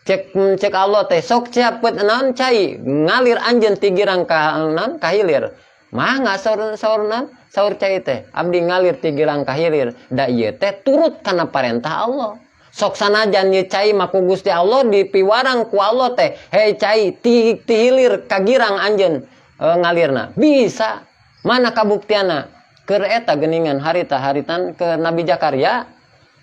Cek cek Allah teh, "Sok siap naon cai ngalir anjeun ti girang ka naon ka hilir." "Mangga," saur saur naon saur cai teh, "abdi ngalir ti girang ka hilir." Da ieu teh turut kana parentah Allah. Sok sanajan ieu cai mah ku Gusti Allah dipiwarang ku Allah teh, "Hei cai, ti hilir ka girang anjeun ngalirna bisa." Mana kabuktiana? Keur eta geningan harita haritan ke Nabi Zakaria.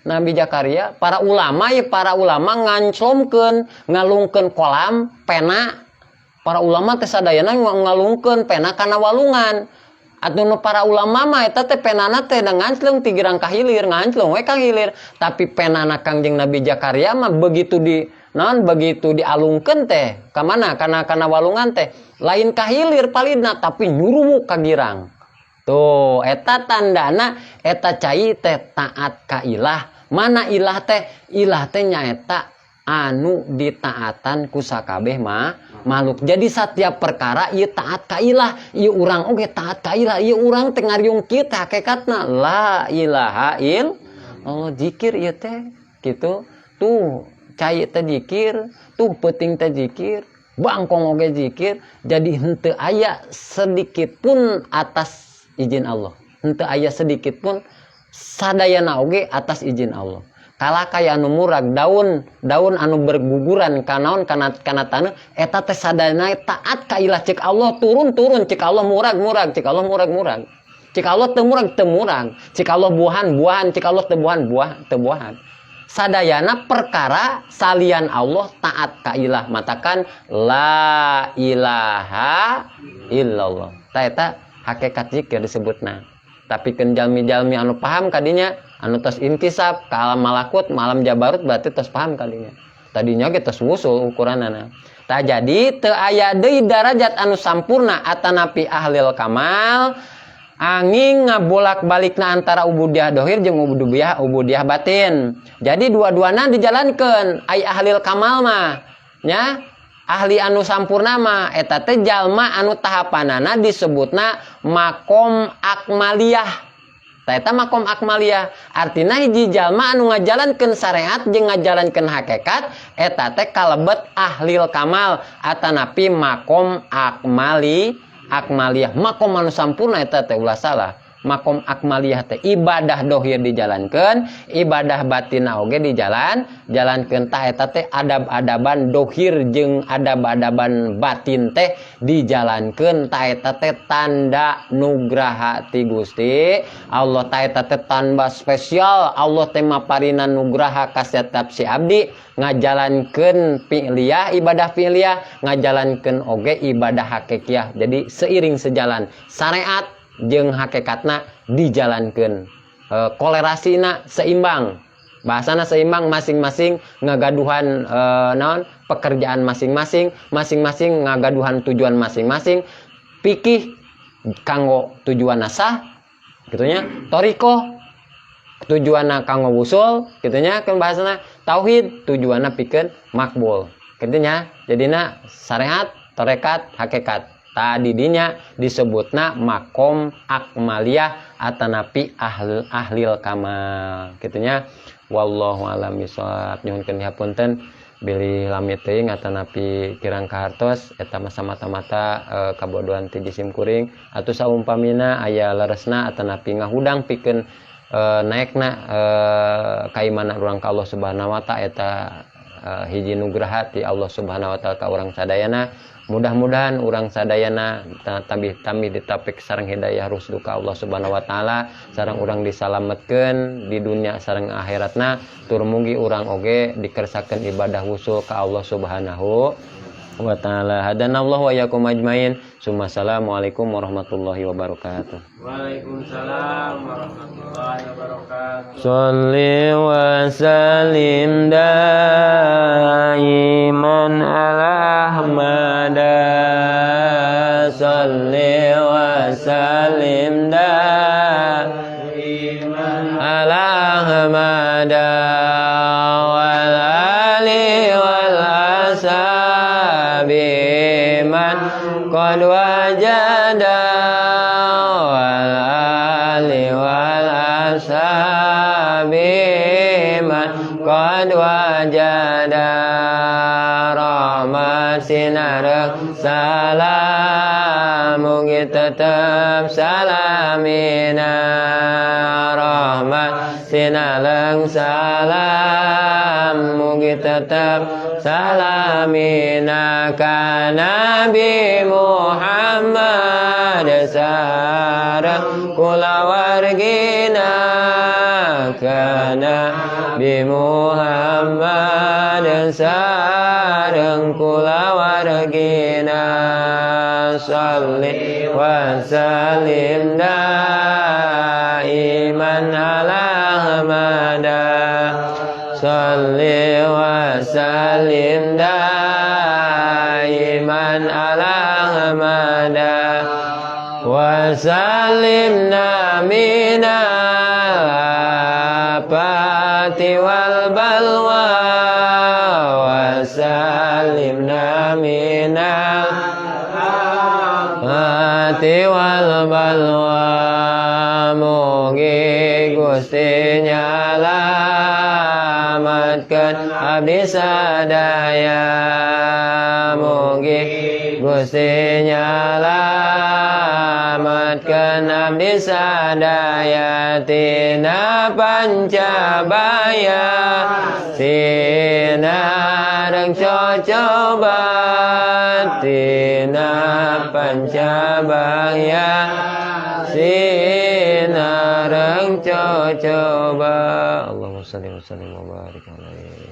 Nabi Zakaria, para ulama ya, para ulama nganclomkeun, ngalungkeun kolam pena. Para ulama teh sadayana ngalungkeun pena kana walungan. Atuh nu para ulama mah eta teh penana teh da nganclung ti girang ka hilir, nganclung we ka hilir. Tapi penana Kangjeng Nabi Zakaria mah begitu di naon, begitu dialungkeun teh ka mana, kana kana walungan teh lain ka hilir palidna, tapi nyurumuk ka girang. Tuh, eta tandana eta cai teh taat ka ilah. Mana ilah teh? Ilah teh nyaeta anu ditaatan ku sakabeh mah makhluk. Jadi setiap perkara ieu taat ka ilah, ieu urang oge taat ka ilah, ieu urang teh ngariung kieu teh hakikatna la ilaha illallah, zikir ieu teh gitu. Tuh cai teh zikir, tuh peuting teh zikir, bangkong oge zikir. Jadi henteu aya sedikit pun atas izin Allah. Henteu aya sedikit pun, sadayana oge atas izin Allah. Kala kaya anu murag, daun daun anu berguguran kanaon kana kana taneuh eta teh sadayana taat ka ilah. Cek Allah turun turun, cek Allah murag murag, cek Allah murag murag, cek Allah teu murag teu murag, cek Allah buahan buahan, cek Allah teu buahan buah teu buahan. Sadayana perkara salian Allah taat ka ilah. Matakan la ilaha illallah. Ta eta hakikat zikir disebutna. Tapi kan jalmi-jalmi anu paham kadinya, anu tos intisab ke alam malakut, alam jabarut, berarti tos paham kadinya. Tadinya kita wusul ukuranana. Tah, jadi teu aya deui darajat anu sampurna atanapi ahlil kamal angin ngabolak-balikna antara ubudiyah dohir jeung ubudiyah ubudiyah batin. Jadi dua-duana dijalankan. Ai ahlil kamal mah nya, ahli anu sampurna mah, eta teh jalma anu tahapanana disebutna makom akmaliyah. Tah, eta makom akmaliyah artina hiji jalma anu ngajalankeun syariat jeung ngajalankeun hakikat, eta teh kalebet ahlil kamal atanapi makom akmaliyah, makom anu sampurna eta teh. Ulah salah, makom akmaliyah teh ibadah dohir dijalankan, ibadah batin oge dijalan jalankeun. Tah, eta teh adab-adaban dohir jeung adab-adaban batin teh dijalankeun. Tah, eta teh tanda nugraha ti Gusti Allah. Tah, eta teh tanda spesial Allah teh maparina nugraha ka setiap si abdi ngajalankeun fi'liyah, ibadah fi'liyah, ngajalankeun oge ibadah hakikiyah. Jadi seiring sejalan, syariat jeung hakikatna dijalankeun, kolerasina seimbang, bahasana seimbang, masing-masing ngagaduhan naon, pekerjaan masing-masing, masing-masing ngagaduhan tujuan masing-masing. Pikih kanggo tujuan sah gitunya, toriko tujuanna kanggo wusul gitunya kan, bahasana tauhid tujuanna pikeun makbul gitunya. Jadina syariat, torekat, hakikat tadi dinya disebutna makom akmaliyah atanapi ahlil kamal gitunya. Wallahu alam bisawab. Nyuhunkeun dihapunten bilih lami teuing atanapi kirang kahartos. Eta mah mata-mata kabodohan ti jisim kuring, atau saumpamina aya leresna atanapi ngahudang pikeun naekna kaimanan urang ka Allah Subhanahu wa Ta'ala, eta hiji nugraha ti Allah Subhanahu wa Ta'ala ka urang sadayana. Mudah-mudahan urang sadayana tambih-tambih ditapik sareng hidayah rusdu ka Allah Subhanahu wa Ta'ala, sareng urang disalametkeun di dunia sareng akhiratna, tur mugi urang oge dikersakeun ibadah wusul ka Allah Subhanahu wa Ta'ala. Hadanallahu wa iyyakum ajmain. Assalamualaikum warahmatullahi wabarakatuh. Waalaikumsalam warahmatullahi wabarakatuh. Sholli wa sallim daiman ala Ahmad. Sholli wa sallim daiman ala Ahmad wal ali wal ashabi man qad wajada, wal ali wal ashabi man qad wajada. Rahmat sinareng salam mugi tetep salamina. Rahmat sinareng salam mugi tetep salamina ka Nabi Muhammad sareng kulawargina, ka Nabi Muhammad sareng kulawargina. Sholli wa sallim daiman ala Ahmad. Sholli wa sallim daiman ala Ahmad wa salimna minal afati wal balwa, wa salimna minal afati wal balwa. Mugi Gusti nyalamatkeun abdi sadaya. Mugi Gusti nyalamatkeun abdi sadaya tina pancabaya sinareng cocoba, tina pancabaya sinareng cocoba. Allahumma shalli wa sallim wa barik alaihi.